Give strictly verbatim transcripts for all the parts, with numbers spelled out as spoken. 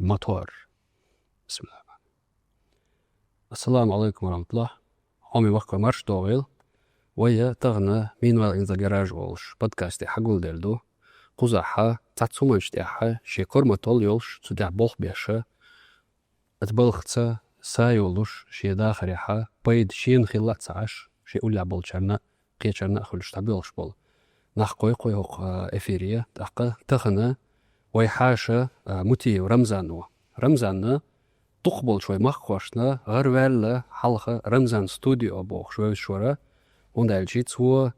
Мотор. Бисмилла. Ассаламу алейкум ва рахматуллах. Хьоме махкой, марш догӀийла. Вай тахан Meanwhile in the Garage олуш подкасте хьагулделла ду. Кхузахь цхьацца хӀуманаш тӀехь шен корматалла йолуш, цу тӀехь болх беш, оцу балхаца са йолуш, шен дахарехь пайда шена хилла а ца Ӏаш, шен уллехь болчарна, кхечарна а хуьлуш дӀабоьлхуш болу нах кхойкхуй хӀокху эфире. ТӀаккха тахана вай хьаша, а, Мутиев Рамзан ву. Рамзанна дукхахболчу вай махкахошна гӀараваьлла хьалха Рамзан студио бохуш вевзаш вара, хӀунда аьлча цо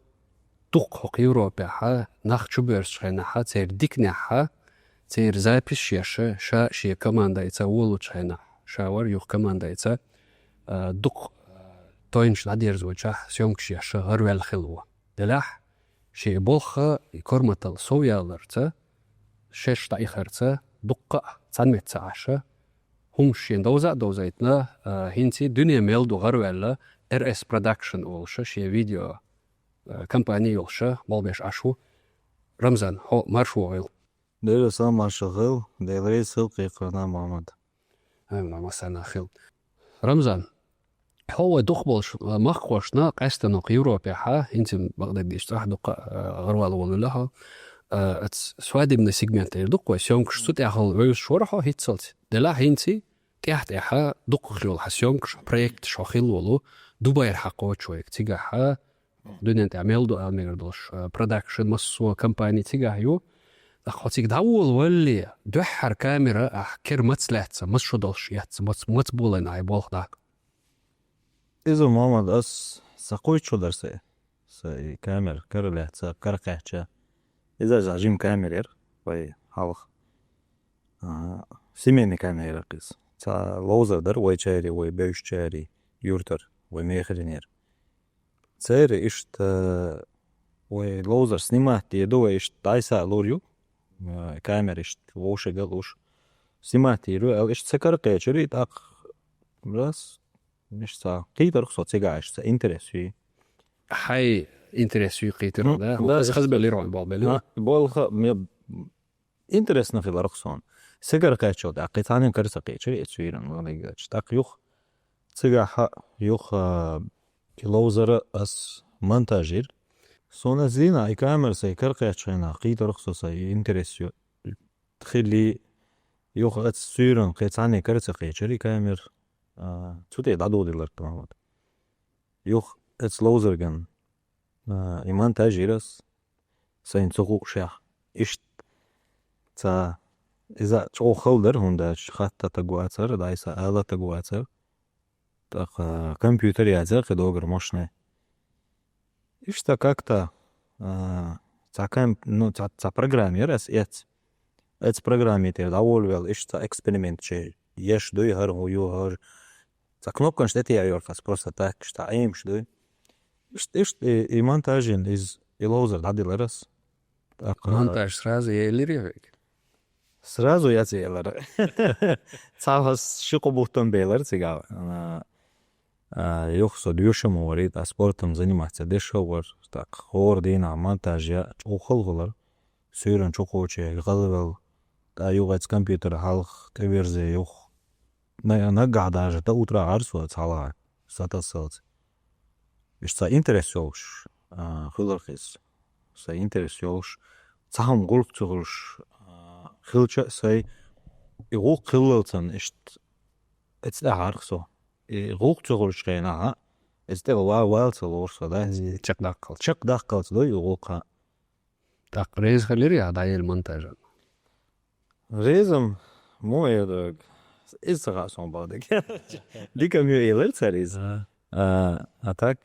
дукха хӀокху Европехь нах чубоьрзучу хенахь, церан диканехь, церан записаш еш, ша шен командайца волучу хенахь, ша вара юха командайца, а, дукха, а, тойнаш дӀадерзочохь съёмкаш еш гӀараваьлла хилла ву. Делахь, шен болх и корматалла сов яларца, шаьш дӀаихарца, дуккха а цхьана метта ца Ӏаш, хӀумаш шена довза а довзийтина, а, хӀинца дуьне мел ду гӀараваьлла Р С Production олуш шен видео, а, компани йолуш, болх беш Ӏаш ву. Рамзан, хьо марша вогӀийла. Дела сан марша хила, Дела реза хила кхайкхарна, Мухьаммад. Амин, массарна хила. Рамзан, хьо вай дукхахболчу, а, махкахошна къаьсттина хӀокху Европехь, хӀинца бакъдерг дийцича цӀахь дуккха а, а, гӀаравала волавелла хьо, а, оцу свадебный сегментера дукха вай съёмкаш цу тӀехь хилла вевзаш вара хьо хӀинццалц. Делахь хӀинца тӀаьхь-тӀаьхьа дукхах йолу хьан съёмкаш, проекташ хьо хилла волу, Дубайра хьан кхочу вайга цигахь, дуьнен тӀехь мел ду ала мегар долуш, а, продакшн, массо а компани цигахь ю. ТӀаккха хьо цига дӀаволавалале, дуьххьара камера ахь кара маца лаьцна, маца шо долуш эцна, маца, маца болийна ахь и болх даккха? Иза, Мухьаммад, ас сан кхуьйцу шо дара сан, сан и камера кара лаьцна, кара кхаьчна. Иза жима камера яра вай хьалха. А, семейный камера яра иза. Цхьа ловзар дара вайчаьрий, вай бевзачаьрий, юьртара, вай мехарийнера. Церан иштта вай ловзар снимать дийр ду, вай иштта дӀасалур ю, а, камера иштта вовшашка луш. Снимать дийр ю аьлла, иштта ца кара кхечира, и тӀаккха раз, иштта ца кхийтарх со цигахь, иштта ца интерес ю. Хьайн интерес ю кхийтарх, да? Хазбелира хьуна болх белира. Болх, ме-, интересно хиларх суна. Цигара кхаьччалц, тӀаккха и цхьанна кара ца кхечира, и цуьйран валигач. ТӀаккха юха, цигахь юха, а, и ловзара ас монтаж йира. Суна ас дийна, и камера сайн кара кхаьччу хенахь, кхийтарх со сайн интерес ю-, хилли, юха ас цуьйран кхин цхьанна кара ца кхечира и камера, а, цу тӀе дӀадоладелира тамам. Юха ас ловзарган, а, и монтаж йира ас. Сайна ца хуушехь. Иштта ца, иза чӀогӀа хала дара, хӀунда аьлча хатта таг вацара, дӀасаала таг вацара. ТӀаккха компьютер яцара кхидогара машене. Иштта как-то, а, цхьа комп-, ну, цхьа, цхьа программа яра ас эц. Эц программе тӀера дӀаволавелла, иштта цхьа эксперимент чу еш дуй, хӀара хӀун ю, хӀара. Цхьа кнопканаш тӀе тӀе йора хас просто так, иштта Ӏемаш дуй. Иштта, иштта и, и монтаж йина иза, и ловзар дӀаделира ас. ТӀаккха монтаж сразу елира вайга? Сразу яц елира. Цхьа хас ши-кхо бутт-м белира цигахь. А, а, юха со доьшуш ма вара, ткъа спортом заниматься деш а вара. ТӀаккха хӀора дийнахь монтаж яа чӀогӀа хала хилира. Суьйранна чу кхочу, гӀалвелла. ТӀаккха юха эц компьютер хьалха тӀеверзе юха. На-, наггахь даже до утра гӀар со цхьалха, сатасалц. Иштта цхьа интерес йолуш, а, хиларх иза. Сайн интерес йолуш, цхьа хӀума гӀуллакх ца хуьлуш, а, хилча а сайн, и гӀуллакх хиллалцан иштта эцна тӀаьхьарх со. И гӀуллакх ца хуьлучу хенахь, эцна тӀе ва-, вала ца лора со, да? Чекхдаккхалц. Чекхдаккхалц ду и гӀуллакх. ТӀаккха реза хилира ахь дӀаелла монтажан? Реза-м муха эр дара. Иза ца хаьа суна бакъдерг. Дика-м ю элира цара иза. А. А, а так,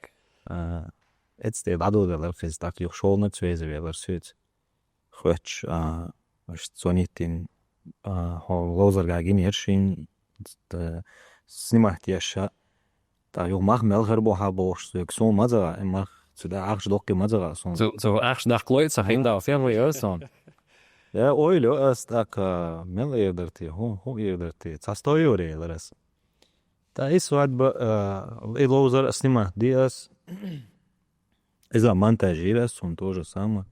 а, эцна тӀе дӀадоладелира иза, тӀаккха юха шолгӀаниг связе велира соьца. Хоьттуш, а, аша цунна йиттина, а, хьо ловзарга гина яра шина, т-, снимать еш, а, ТӀаккха юха мах мел хир бу хьан бохуш соьга, суна ма ца хаьа, и мах цу тӀе ахча доккхий ма ца хаьа суна. Цу, цу ахча даккхалой ца хиндал ферма йо суна. Я ойла йо ас, тӀаккха мел эр дара те, хӀун, хӀун эр дара те, цхьа сто евро элира ас. ТӀаккха и свадьба, а, и ловзар а снимать ди ас. Иза монтажира ас, цунна то же самое.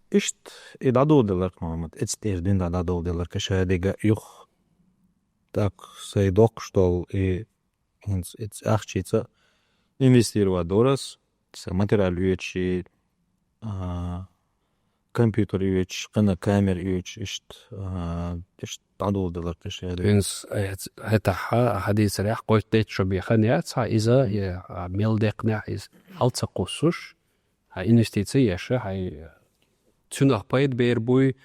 Иштта и дӀадоладелира, Мухьаммад, эцна тӀера дин дӀадоладелира, кхин шадерг а юха Так, сай доккхуш долу и хӀинца эцу ахчица инвестировать дора ас, са материал оьцуш, а, компьютер оьцуш, кхана камера оьцуш, иштта, а, иштта дӀадоладелира тӀе шаьдуьйна. ХӀинца, э, хӀетахь а хьадийцарехь, кхойтта-дейтта шо бен хан яц хьан иза, я, а, мел декхнехь иза хьал ца кхуссуш, хьан инвестиций еш, хьан цуьнах пайда бер буй,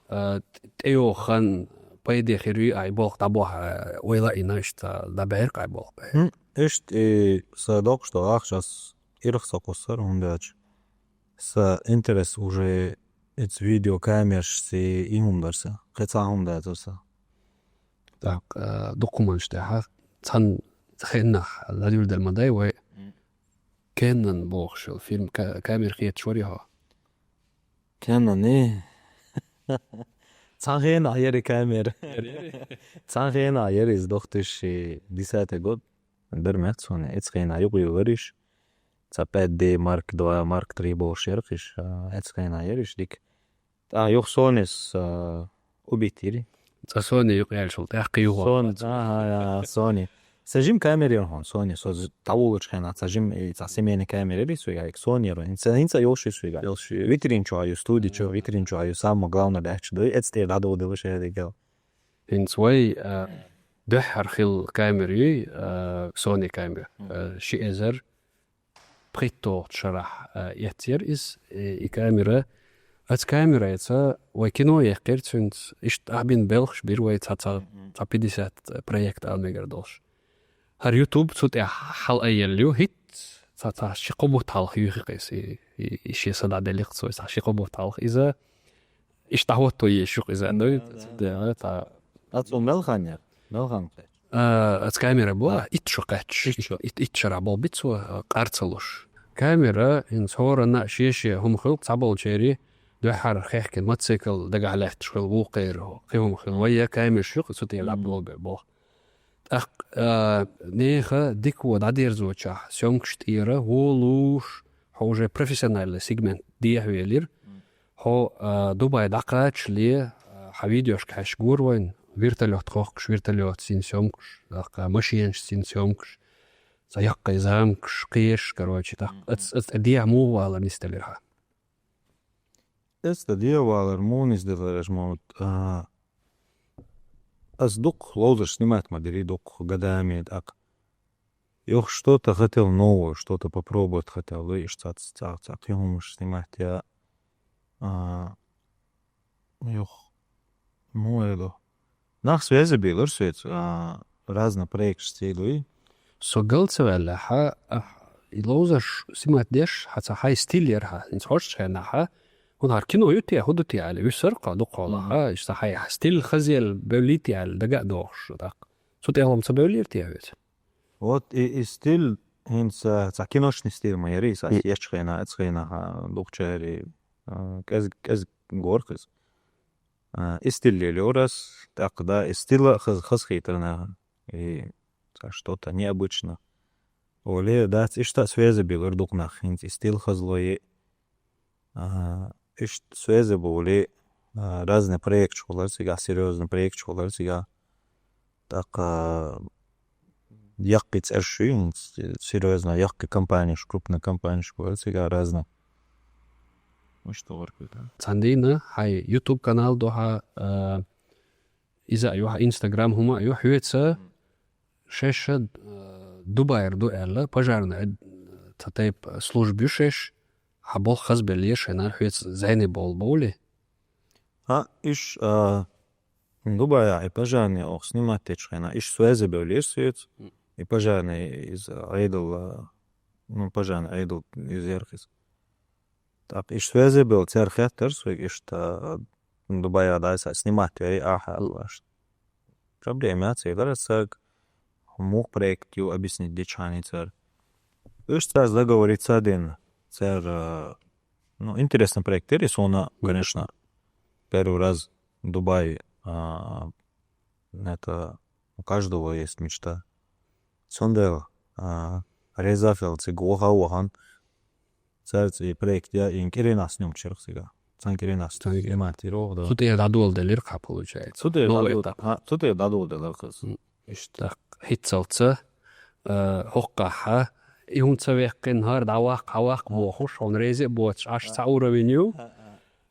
а, тӀейогӀу хан пайде хир юй, ай болх дӀабохьа, а, ойла а йина, иштта дӀабаьхьира-кх ай болх бе. Хм, иштта и са доккхуш долу ахча ас ирх ца кхуссура, хӀунда аьлча са интерес уже эцу видеокамерашций и хӀума дара сан. Кхин цхьа хӀума дацара сан. Так, а, дукха хӀуманаш тӀехь, цхьана хеннахь ладуьйладелла ма дай вай. М. Canon бохуш йолу фирма ка-, камера хеташ варий хьо? Canon, и? Цхьана хенахь яра и камера. Яра, яра. Цхьана хенахь яра иза, две тысячи десятый год. Дара мех цунна, эцу хенахь юкъа юьйлариш. Цхьа пять D Mark два, Mark три бохуш яра-кх иш, а, эцу хенахь яра иш дика. ТӀаккха юха Sony-с, а, убит йира. Цкъа Sony юкъа яьллачул тӀаьхьа кхин юха. Sony, ага, а, Sony. Сан жима камера яра хьуна, Sony. Со з-, дӀаволучу хенахь сан жима и цхьа семейный камера яра соьга, Sony яра. ХӀинца, хӀинца йолуш ю соьга. Йолуш ю. Витрина чохь ю, студи чохь, витрина чохь ю, самое главное, даьхча ду, эцу тӀера дӀадоладелла шаьригал. ХӀинца вай, а, дуьххьара хилла камера юй, а, Sony камера. Мгм. А, ши эзар пхийтталгӀачу шарахь, а, эццера иза, и, и камера. Оцу камерайца вай кино яьккхира цуьнца, иштта ахь бина белхаш бира вай цхьа, цхьа, мгм, цхьа пятьдесят проект ала мегар долуш. ХӀара YouTube цу тӀехь хьала айъелла ю, хӀитта цхьа, цхьа ши-кхо бутт хьалха юьйхи-кх иза, и, и, и шен са дӀаделли-кх цо, цхьа ши-кхо бутт хьалха иза. Иштта дӀахӀотто езаш ю-кх иза, ну, да, да, да, цу тӀехь, да. А цунна мел хан яра? Мел хан кхаьчча? А, оцу камера боху, а, итт шо кхаьчча. Итт шо. Ит-, итт шарахь болу бит цо, а, къар ца луш. Камера, хӀинца хӀоранна а шен-шен хӀума хуьлу-кх цхьаболчеран, дуьххьара хехкина мотоцикл дагахь лаьтташ хуьлу, вукхеран кхин хӀума хуьлу. Вай я камераш ю-кх цу тӀера, мгм, лаб ло бе болу. ТӀаккха, а, нехан дика вон дӀадерзочохь, съёмкаш тӀера, вон луш, хьо уже профессиональный сегмент дехьавелира. Хьо, а, Дубай дӀакхачале, а, хьан видеошка хьаьжча гора вайна, вертолёт хохкуш, вертолётцийн съёмкаш, тӀаккха машенашцийн съёмкаш, цхьа яккхий замкаш, кхераш, короче, тӀаккха, мгм, ац-, ац-, дехьа муха валар нисделира хьан? Эцу тӀе дехьа валар муха нисделира аша ма, а, ас дукха ловзарш снимать ма дирий, дукха годами, тӀаккха. Юха что-то хотел новое, что-то попробовать хотел, да, иштта цхьа, цхьа, цхьа кхин хӀуманаш снимать я, а, юха, ну, эло. Нах связи белира соьца, а, разные проекташ цӀе дуй. Со гал ца ваьллехь, ахь и ловзарш снимать деш, хьан цхьа хьайн стиль яра хьан, хӀинца хьожучу хенахь, хӀунда хӀара кино ю те, хӀун ду те аьлла, вуьсура-кх хьо дукха хьолахь, мгм, иштта хьайн стиль хазъелла бевллий те аьлла, дага а дохуш ду тӀаккха. Цу тӀехула-м ца бевллера те хьоьца? Вот и, и стиль хӀинца цхьа киношный стиль ма яра иза, ас ечу хенахь, эцу хенахь, а, дукхачаьрга, а, кӀез-, кӀезиг гора-кх иза. А, и стиль лелора ас, тӀаккха, да, и стиль а хаз-, хазахийтира наха. И цхьа что-то необычно. Оле, дац, иштта связи белира дукха нах, хӀинца и стиль хазло е. А, иштта связи боле, а, разные проекташ хулара цигахь, серьёзный проекташ хулара цигахь. ТӀаккха яккхий цӀерш ю, серьёзно яккхий компанеш, крупный компанеш хулара цигахь разные. Иштта гӀоркуьйту. Цхьана дийнахь хьайн YouTube канал ду хьан, а, иза а ю хьан, Instagram хӀума а ю, хьоьца шаьш, а, Дубайра ду аьлла, пожарный, а, цхьа тайпа служба ю шаьш, хьан болх хазбеллера шайна, хьоьца зӀене болу бовлий? А, иш, а, Дубайахь и пожарный оха снимать дечу хенахь, иш связи бевллера соьца. И пожарный иза Ӏедал, а, ну, пожарный Ӏедал иза яра-кх иза. ТӀаккха иш связи бевлла, цара хеттара соьга, иштта, а, Дубайахь дай сан снимать вей ахьа аьлла аш. Проблема яц, элира ас цаьрга, муха проект ю объяснить дечу хенахь цара. Уьш цаьрца договориться дина. Цара, ну, интересный проект яра и суна, конечно. Первый раз Дубай, а, это у каждого есть мечта. Цундела, а, реза фел цига ваха а вахана, цаьрца и проект я, и кӀиренах снимать яра-кх цига. Цхьан кӀиринах снимать йира, да. Цу тӀера дӀадоладелира хьа, получается. Цу тӀера дӀадоладелира хьа. Иштта хӀинццалца, э, хӀокхахьа, и хӀума ца веккхина, хӀара дӀаваккха, хьаваккха бохуш, хьуна реза а боцуш, Ӏаш цхьа уровень ю.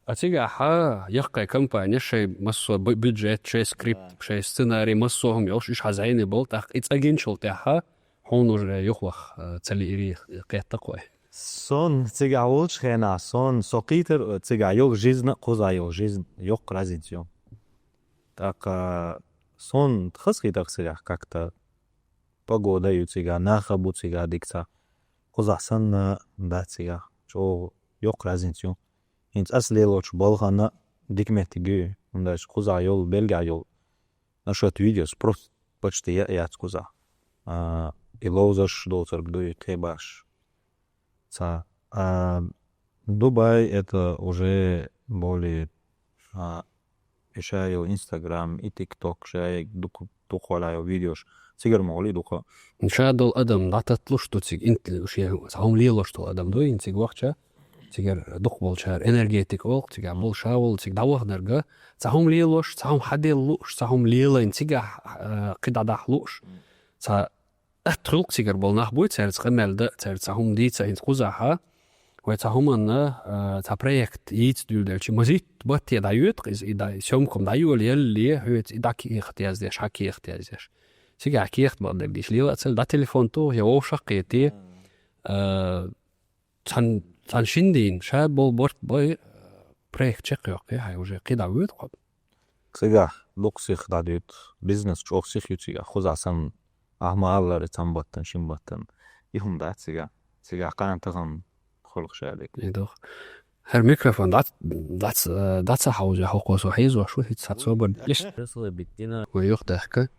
А цигахьа яккхий компания шайн массо а бю-, бюджет, шайн скрипт, шайн сценарий, массо а хӀума йолуш, уьш хьан зӀене болу, тӀаккха и цӀа гинчул тӀаьхьа хьуна уже юхаваха, э, ца лиира, кхетта-кх вай. Сон цигахь волчу хенахь, сон со кхийтира, э, цигахь йолу жизнь а, кхузахь йолу жизнь, йоккха разница ю. ТӀаккха сон хазахийтира цигахь как-то. Погода ю цигахь, нах а бу цигахь дика ца. Кхузахь санна дац цигахь. ЧӀогӀа йоккха разница ю. ХӀинца ас лелочу балхана дика меттиг ю, хӀунда аьлча кхузахь йолу, Бельгехь йолу насчёт видео спрос почти я-, яц кхузахь. А, и ловзарш доцург ду, и кхин баш. Ца, а, Дубай это уже более, а, и ша йолу Instagram, и TikTok, ша дукха, дукха хьолахь йолу видеош. Цигара ма гӀолий дукха. Ша долу адам дӀататталуш ду цига, инт-, шен цхьа хӀума лелош долу адам ду, хӀинца цига вахча. Цигара дукха болчара энергетик олу, цигахь болу ша волу, цига дӀаваханарг. Цхьа хӀума лелош, цхьа хӀума хьаделла лууш, цхьа хӀума лелайна цигахь, а, кхидӀа дахьа лууш. Цхьа атта хуьлу-кх цигара болу нах буй, цаьрца къамел дан, цаьрца цхьа хӀума дийца хӀинца кхузахьа. Вай цхьа хӀуманна, а, цхьа проект йийца дуьйладелча, мазитта батте дӀайоьду-кх иза, и дӀа-, съёмкам дӀайолаеллале, хьоьца и дӀакехат яздеш, хьакехат яздеш. Цигахь кехат бакъдерг дийша лела а ца лела, дӀа телефон туху, я вовшах а кхетий. А, цхьана, цхьана шина дийнахь, ша болу барт бай, проект чекхйоккхий, хьайн уже кхидӀа воьду-кх. Цигахь дукха сиха дӀадуьту, бизнес чӀогӀа сиха ю цигахь, кхузахь санна, ахьа ма-аллара, цхьана баттана, шина баттана. И хӀума дац цигахь. Цигахь кхана тахана хуьлу-кх ша дерг. И ду-кх. ХӀара микрофон дац, дац, э, дац хьовза, хӀокхо со хьийзош ву, хӀинца цхьа собар. Вай юхадаьхка.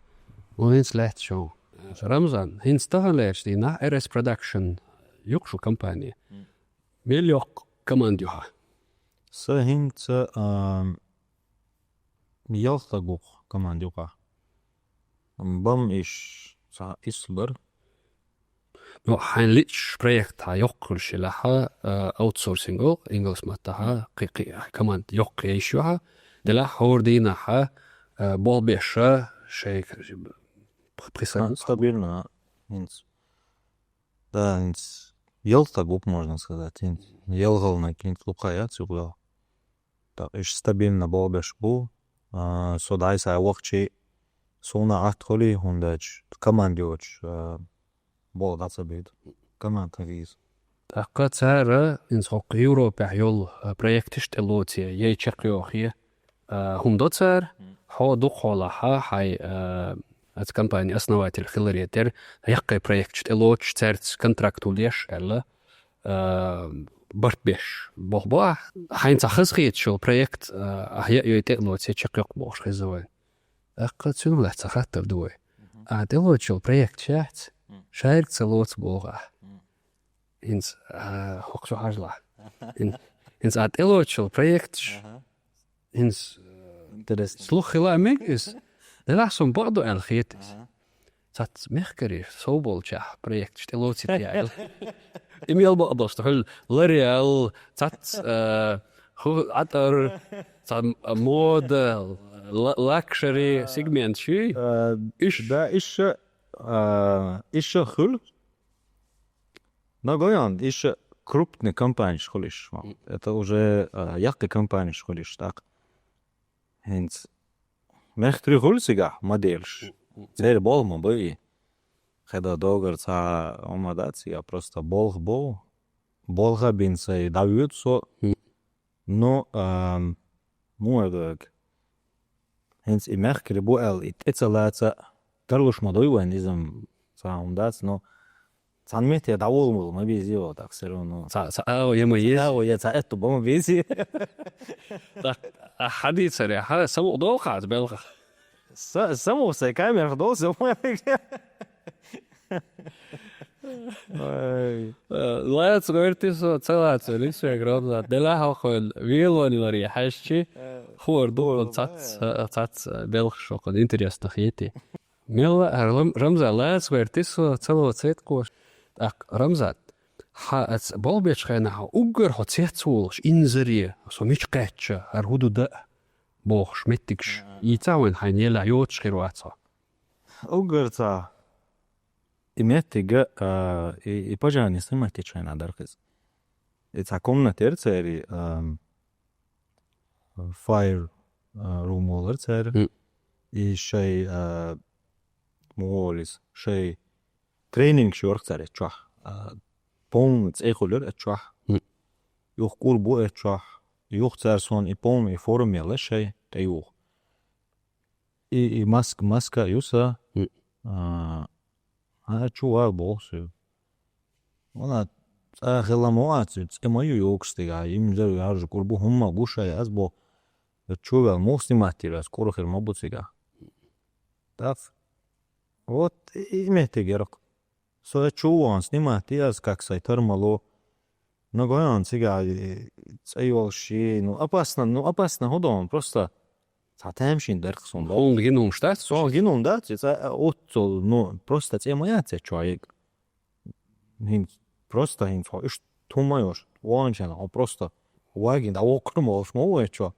Вон хӀинца лаьтта шо. Рамзан, хӀинца таханлерчу дийнахь Р С Production ю-кх шу компания. Мел йоккха команда ю хьан? Сан хӀинца, а, ялх стаг ву-кх команда юкъахь. Бан иш цхьа исс бара. Ну, хьайн лиъчу проект хьан йоккха хуьлуш елахьа, а, аутсорсинг олу ингалс маттахьа, кхин, кхин команда йоккха йиш ю хьан. Делахь хӀора дийнахьа, а, болх беша шайга пхи-, пхи саг. Стабильно, хӀинца. Да, хӀинца ялх стаг ву-кх, можно сказать, хӀинца. ЯлхалгӀаниг хӀинца лукха яц юкъа. Так, уьш стабильно болх беш бу. А, со дӀай-схьай вахчий, суна Ӏатта хуьлий, хӀунда аьлча команда йоцуш, а, болх дӀа ца буьйду. Команда хила еза. ТӀаккха цара хӀинца хӀокху Европехь йолу, а, проекташ тӀелоций, яй чекхйохий, а, хӀума до цара, хьо дукха хьолахьа, хьай, а, оцу компанин основатель хиларе терра, яккхий проекташ тӀелоцуш, цаьрца контракт ву деш аьлла, а, барт беш болх бо ахь. Хьайна цхьа хазахеташ йолу проект, а, ахь яа йой тӀе а лоций, чекхйоккху бохуш хеза вайн. ТӀаккха цуьнан лаьцна цхьа хаттар ду вай. Ахь тӀелоцуш йолу проекташ яц, шайга ца лоцу боху ахь. ХӀинца, а, хӀокху чу хьажалахь. ХӀин-, хӀинца а тӀелоцуш йолу проекташ, хӀинца, э, интересно, слух хила а мега иза. Делахь суна бакъ ду аьлла хета иза. Цац мехкарий сов болчехь проекташ тӀелоцийта аьлла. И мел бакъ долуш ду хьуьлла L'Oréal, цац, э, хӀу-, Ӏатар, цхьа мода, ла-, лакшери сегмент ший? Э, иш? Да, иш, э, иш хуьлу. Но гойон, иш крупный компаниш хуьлуш. Это уже, а, яккхий компаниш хуьлуш, так. ХӀинца мехкарий хуьлу цигахь моделаш. Церан болх ма бу и. Хеда догар цхьа хӀума дац цигахь, просто болх бу. Болх а бина сай дӀавоьду со. Ну, ам, муха дог. ХӀинца и мехкарий бу аьлла, и тӀе ца лаца, тарлуш ма дуй вайн иза-м, цхьа хӀума дац, но цхьана метте дӀаволла ма безий вай, так всё равно. Цхьа, цхьа агӀо я ма еза. Цхьа агӀо я, цхьа аьтту бан ма безий. Так, а хьадийцаре, хьан самукъа долу хьан белхах? Са-, самукъа сайн камерах долу, самукъа. Ой. Э, лаца гӀоьртий со, ца лаца, респект, Рамзан. Делахь хьо хӀокхуьнан велониларе хьаьжчи, хӀора ду хӀокхуьнан цац, э, цац, э, белхаш хӀокхуьнан интересно хетий. Мелла а Рам-, Рамзан, лаца гӀоьртий со, ца лоцийта кхош. ТӀаккха, Рамзан, Хьа аца болх бечу хенахь уггар хьо цецволуш, инзаре, со мича кхаьчча, хӀара хӀу ду дан а бохуш меттигаш, ийца вайн хьайна елахь йоцуш хир вац хьо. Уггар ца и меттига, а, и, и пожарный снимать дечу хенахь дара иза. И цхьа комната яра церан, а, fire, а, room олура цара. И шай, а, муха олу иза, шай тренинг йора цара эцчохь. А, полный цӀе хуьлура эцчохь. Юха кӀур бу эцчохь. Юха цара суна и полный и форма елла шай тӀеюха. И, и маска, маска а ю сан. А, а, чу вала боху со. Вала, цӀа хила ма вац, цӀе ма ю йогуш стига, им дар яржа кӀур бу, хӀумма бу шай, аз бо. Чу вала муха снимать дира, аз кӀур хир ма бу цига. Так. Вот, и, и меттиг яракх. Со чу ван снимать ди аз, как сай тар мало. Ну, гойон цига, и, цӀе йолуш ши, ну, опасно, ну, опасно хӀу дон, просто цхьа тамашийна дарх суна. Хьуна гинун дац? Со гинун дац, и цӀа оццул, ну, просто цӀе ма яц цецчохь. ХӀинца, просто хӀинца хьо иштта хӀума йош, ванчана хьо просто вагина, дӀавоккхур ма волуш ма ву эцчо.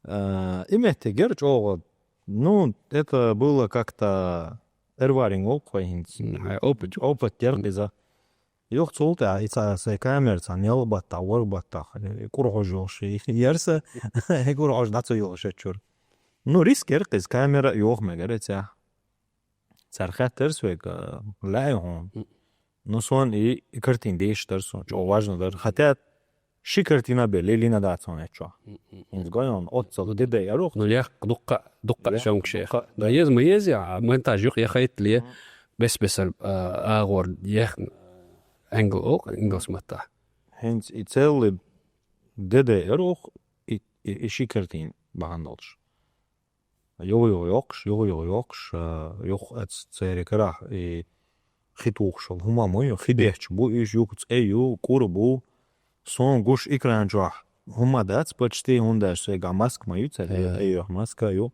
А, и меттиг яра чӀогӀа. Ну, это было как-то эрваринг волу кхой хӀинца. М, хьайн опыт. Опыт яра иза. Юха цул тӀаьхьа и ца, сайн камера цхьа нелла баттахь, ворхӀ баттахь, и кӀур хьожа йолуш, и ярса, и кӀур хьожа дӀа ца йолуш эцчуьра. Ну, риск яра иза, камера а йоха мегара цехь. Цара хаьттара соьга, лаьий хьуна. Ну, сон и, и картина дезаш дара сон, чӀогӀа важно дара. Хотя ши картина бен лелийна дац хьуна эцчохь. ХӀинца гойон, оццул де дай арух. Ну, лех, дуккха, дуккха Лех, съёмкаш ех. Дуккха. Ну, еза ма еза, а монтаж юкъа яхайта ле, бес-бесар, а, агӀор ех, англ ох, ингалс маттахь. ХӀинца и целый де дай арух, и, и, и ши картина бахьана долуш. Юха-юха йоккхуш, юха-юха йоккхуш, а, юха аца церан карахь и хи тухуш волу хӀума ма ю, хи детташ бу, уьш юха цӀе ю, кӀур бу. Сон гуш экран чохь хӀума дац почти, хӀунда аьлча сайга маска ма ю, церан Э. тӀеюьйхна маска ю.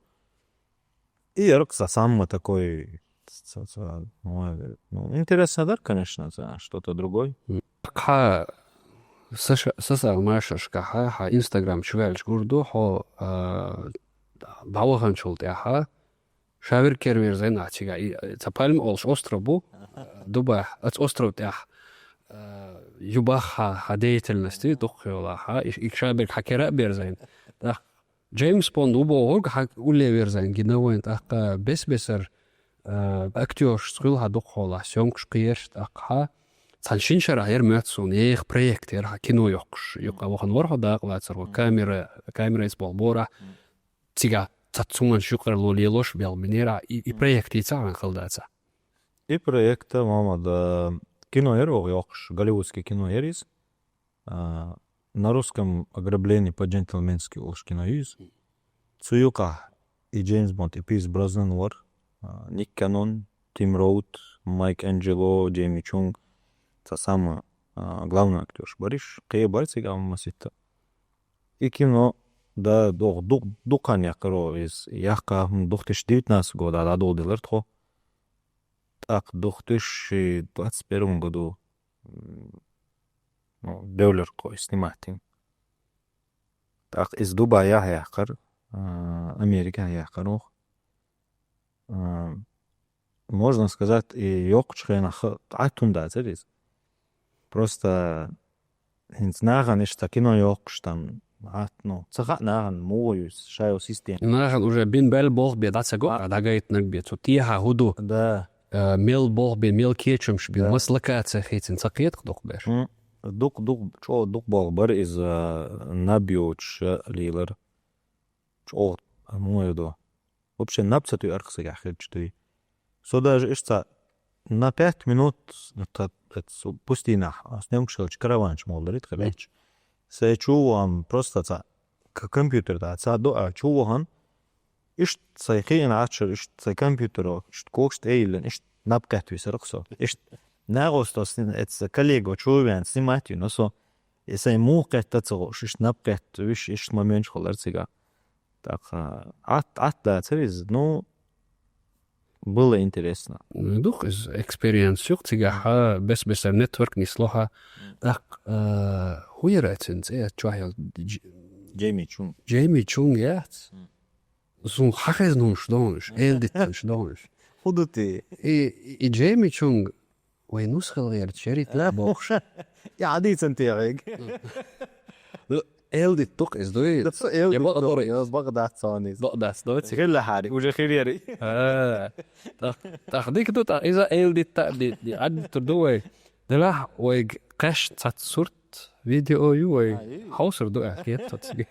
И яракх ца самый такой, ца, ца, ну, ну, интересно дара, конечно, ца, что-то другой. Хьа, Саша, Саса машаршка хьа, хьа Instagram чу ваьлча гур ду, хьо, а, дӀаваханчул тӀаьхьа, ша верг кера верзайна ахь цига, и, ца Пальма олуш остров бу, Дубай, аца остров тӀехь, а, ю бах хьа, хьа деятельность, дукха йолахь, и, и ша берг хьа кера а берзайна. ТӀаккха Джеймс Бонд ву бохург хьа улле верзайна гина вайн, тӀаккха бес-бесар, а, актёршца хуьлу хьа дукха хьолахь, съёмкаш кхераш, тӀаккха хьа цхьана шин шарахь яра моьтту суна, еха проект яра хьа кино йоккхуш, юкъа вахана вара хьо дакъа лацар, ван камера, камера эца болу борахь, цига цхьацца хӀуманаш юкъарло лелош белла бинера, и, и проект йийца хьан хала даца? И проекта, мама, да, кино яра оха йоккхуш, голливудский кино яра иза. А, на русском «Ограбление по-джентльменски» олуш кино ю иза. Цу юкъахь и Джеймс Бонд, и Пирс Броснан вара, а, Ник Канон, Тим Роут, Майк Анджело, Джейми Чунг, ца самый, а, главный актёрш бариш, кхе бара цига маситта. И кино, да, дох-, ду-, дукха хан яккхаро иза, яккха, хм, две тысячи девятнадцатого года дӀадоладелира тхо. ТӀаккха две тысячи двадцать первом году, м, ну, девлира кхо и снимать дина. ТӀаккха иза Дубайехь яьккхира, а, Америкехь яьккхира оха. А, можно сказать, и йоккхучу хенахь ха-, Ӏатта хӀума дацара иза. Просто хӀинца нахана иштта кино йоккхуш там, Ӏатта, ну, ца хаьа нахана муха ю иза, шайн система. Нахана уже бина баьлла болх бен дӀа ца го, А. дӀагайтинарг бен, цу тӀехьа хӀу ду. Да. А, мел болх бен, мел кечамаш бен, Да. маса локация хийцина ца кхетах дукха беш. М, дукха, дукха, чӀо дукха болх бара иза, наб йоцуш лелар. ЧӀогӀа, а, муха ду. Вообще, наб ца туьйхира сагахь хилча дуй. Со даже иштта на пять минут, та, эцу пустынахь, а, съёмкаш хилча, караванча молу дарит хилча. Сайн чу вахана, просто ца, к-, компьютер да, ца до, а, чу вахана, иштта сайн хиъна Ӏачуьра, иштта сайн компьютеро, иштта когаш тӀе а йиллина, иштта наб кхетта висарх со. Иштта нагӀоста сни-, эцу коллего чу веана снимать вина со. И сайн муха кхетта ца хууш, иштта наб кхетта виш, иштта моменташ хилар цига. ТӀаккха Ӏат-, Ӏатта дацара иза. Ну, Было интересно. Дукха из экспириенс юкъа цигахьа, бес-бесара нетворк нисло хьа. ТӀаккха, а, хӀу яра цун цӀе, чохь йолу Дж-, Джейми Чунг. Джейми Чунг яц? М. Сун хьахезна хӀумаш догӀуш, элдиттанаш догӀуш. ХӀу ду те? И, и Джейми Чунг вай нусхал гӀерта шерит бохуш. Я хьадийцан те хьег. Ну, элдитта дукха из дуй? Эл Я бакъ дора. Я бакъ дац цуьнан. Бакъ дац, доци? Хилла хьари, уже хилери. А, тах, тах дика ду, тах иза элдитта ди, ди, аддитур ду вай. Делахь вайга кхаьчна цхьацца сурт, видео ю вай. А, ю. Хьовсур ду, а, кхета цига.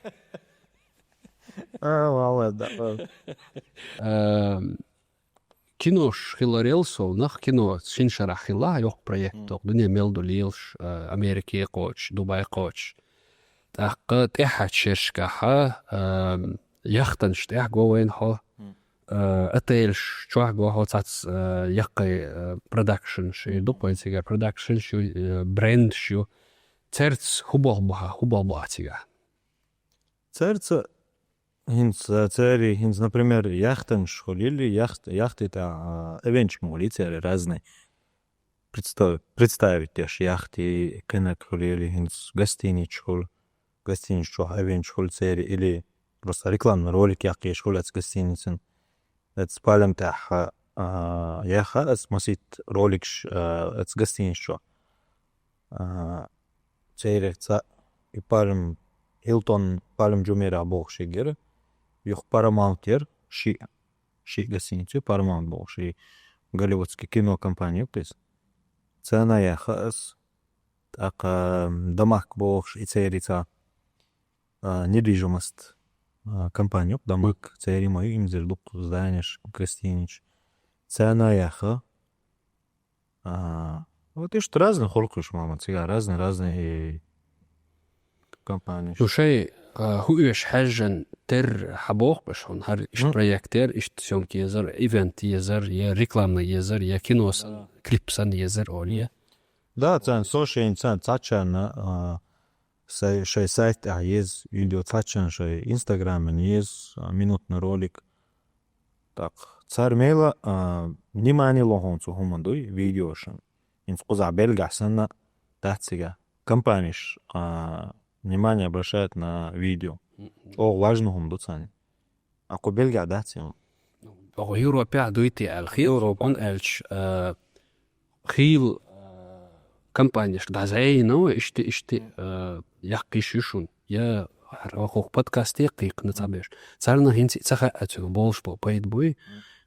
А, молодец, да. Эм, кинош хиларел сов, нах кино шин шарахь хилла, йоккха проект, дуьне мел ду лелаш, э, Америке кхочуш, Дубай кхочуш. ТӀаккха тӀаьхьарчу шерашкахьа, эм, яхтанаш тӀехь го вайна хьо, э, отелаш чохь го хьо, цац, э, яккхий, э, продакшнаш, и дукха вайн цигара продакшнаш ю, э, брендаш ю. Церца хӀу болх бу хьа, хӀу болх бу хьа цигахь? Церца хӀинца, церий, хӀинца, например, яхтанаш хуьлийла, яхт-, яхти тӀехь, а, эвенташ ма хуьлий церий разный. Представ-, представить деш яхти, кхинарг хуьлийла, хӀинца гостиницаш хуьлу, гостиницаш чохь эвенташ хуьлу церий, или просто рекламный ролик яккхийш хуьлу оцу гостиницан. Оцу палам тӀехь, а, яха ас масит роликаш, а, оцу гостиницаш чохь. А, церий цхьаъ и Пальм, Хилтон Пальм Джумейрахь бохуш егира. Юха Paramount яра, шиъ, шиъ гостиница ю, Paramount бохуш, и голливудский кинокомпани ю кхиз. Царна яха ас, тӀаккха Дамаск бохуш, и церий цхьа, а, недвижимость, а, компани ю, Дамаск, церий ма ю, имзир дукха зданеш, гостинич. Царна яха, А, вот иштта разный хуьлу кхуьш, мама, цигахь разный, разный и компанеш. Ну, шай, а, хӀу оьш хьаьжжан тер хьабоху аша хьуна, хӀара иштта проект яр, иштта съёмка езар, ивент езар, я рекламный езар, я кино сан, клип сан езар, оле. Да, царна со шайна царна цхьачарна, а, сай-, шай сайт тӀехь еза видео, цхьачарна шай инстаграман еза, а, минутный ролик. Так, цара мела, а, внимание ло хьуна цу хӀуманна дуй, видеошна. ХӀинца кхузахь Бельгахь санна дац цигахь. Компанеш, а, внимание обращают на видео. ЧӀогӀа важный хӀума ду царна. А кху Бельгахь дац и хӀума. Оха Европехь дуй те аьлла хета, Европа. ХӀунда аьлча, а, хийла, а, компанешка дӀазайна вай, иштта, иштта, а, яккхийш ю шуна. Я хӀара хӀокху подкасте кхайкхина цхьаберш. Царна хӀинца и ца хаьа цуьнан болуш бо пайда буй.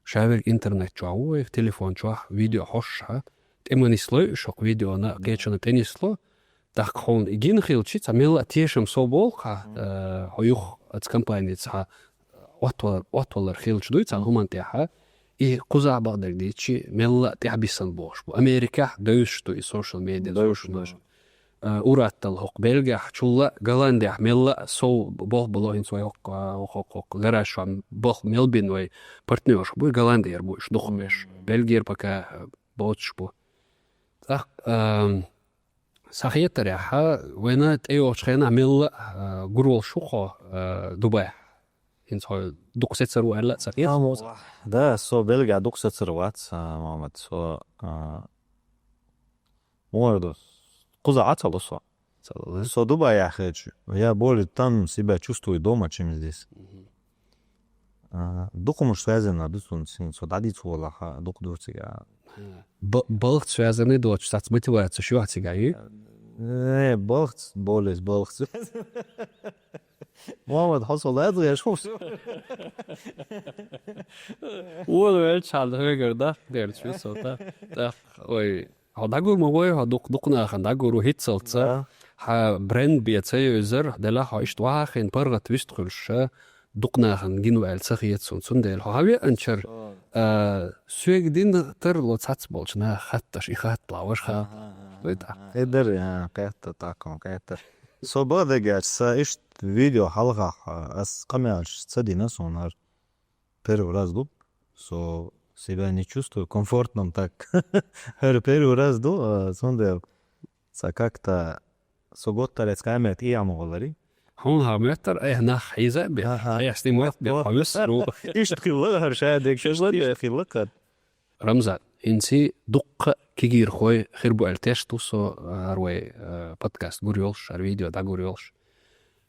Шаверг интернет чохь ву вай, телефон чохь, видео хьошуш хьа. ТӀе ма нислой, шокху видеона кхечана тӀе нисло. ТӀаккха хьуна и гина хилчи, цхьа мелла а тешам со болу хьа, э, хьо юха оцу компаница хьа оттавалар, оттавалар хилча дуй, цхьана хӀуманна тӀехьа. И кхузахь бакъдерг дийцчи, мелла а тӀехь бисан бохуш бу. Америкехь девзаш ду и social media, девзаш social ду. Э, ураттал хӀокху Бельгехь, чулла Голландехь мелла а сов болх бало хӀинца вай хӀокху, хӀокху, хӀокху гараж чохь болх мел бина вай партнерш буй, Голландера буй, уьш дукха беш. Бельгера пока, э, боцуш бу. ТӀаккха, эм, сан хетарехь, вайна тӀейогӀучу хенахь мелла а, э, гур волуш ву хьо, э, Дубайхь. ХӀинца хьо дукха сецар ву аьлла а ца хета? Да, со Бельгехь дукха сецар вац, а, Мухаммад, со, а, муха ду, кхуза Ӏа ца ло со. Ца ло, да? Со Дубайхь хилча, я более там себя чувствую дома, чем здесь. А, дукха хӀумаш связано ду цунца, со дӀадийца волахь, дукха ду цига. Б-, балхца связано доцуш, цац мотивацеш ю хьан цига, и? Э, балхца, более балхца. Мухаммад, хьо со лазгӀеш хӀумаш. Вон велчхьан хӀегар да, дерч висо, да? Да, ой. Хьо дӀагур ма вай, хьо дукха, дукха нахана дӀагур ву хӀинццалц. Да. Хьан бренд бен ца евзар, делахь хьо иштта вахьа хин паргӀат вист хуьлуш, дукха нахана гина ву аьлла ца хета суна. Цундела хьо хьан веанчара, а, соьга дина тарло цхьацца болчу наха хатташ, и хатталахь ваша хатта. Ага, ага, ага. Хедар, а, кхетта, тӀаккха кхетта. Со бакъдерг аьлча, сан иштта видео хьалхахь, а, ас къамелаш ца дина суна хӀара. Первый раз ду, со себя не чувствую комфортным так. ХӀара первый раз ду, а, цундела ца как-то со готтарец камера тӀе а ма гӀолари. Хьуна хьан моьттар, айхьа нах хьийза а бе. Аха. Айхьа снимать бе, хьо весар ву. Иштта хилла хӀара шадерг, иштта хилла хӀара. Рамзан, хӀинца дуккха кегийрхой хир бу аьлла тешаш ду со, хӀара вай, э, подкаст гур йолуш, хӀара видео дӀагур йолуш.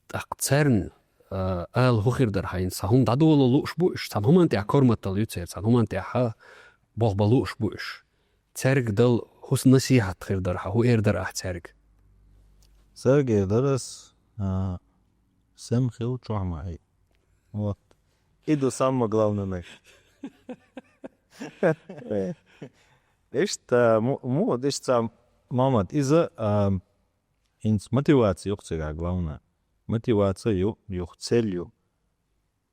ТӀаккха царна, э, ала хӀун хир дара хьайна, цхьа хӀума дӀадоло лууш бу уьш, цхьана хӀуманна тӀехь корматал ю церан, цхьана хӀуманна тӀехь болх бан лууш бу уьш. Цаьрга дала хӀун насихьат хир дара хьан, хӀун эр дара ахь цаьрга? Цаьрга эр дара ас, а, сема хила, чохь ма Ӏе. Вот. И ду самое главное. Иштта, му-, му-, иштта, Мамад, иза, а, хӀинца мотивация ю-кх цигахь главное. Мотивация ю, юха цель ю.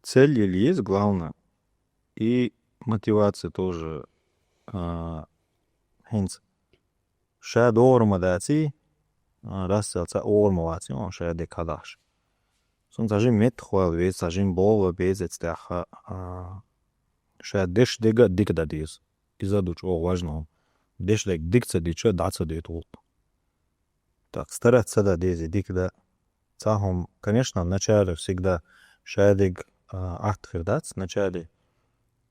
Цель еза главное. И мотивация тоже, а, хӀинца. Ша догӀур ма даций, а, расцел ца огӀур ма ваций, он ша дика хьадахьаш. Цунна цхьа жима меттахвала веза, цхьа жима болх бан беза эцу тӀехь, а, ша деш дега а дика дан деза. Иза ду чӀогӀа важно хӀума. Деш дега дика ца дича, дӀа ца дуьту гӀуллакх. Так, стараться ца дан деза, дика дан. Цхьа хӀума, конечно, вначале всегда шадерг, а, атта хир дац, вначале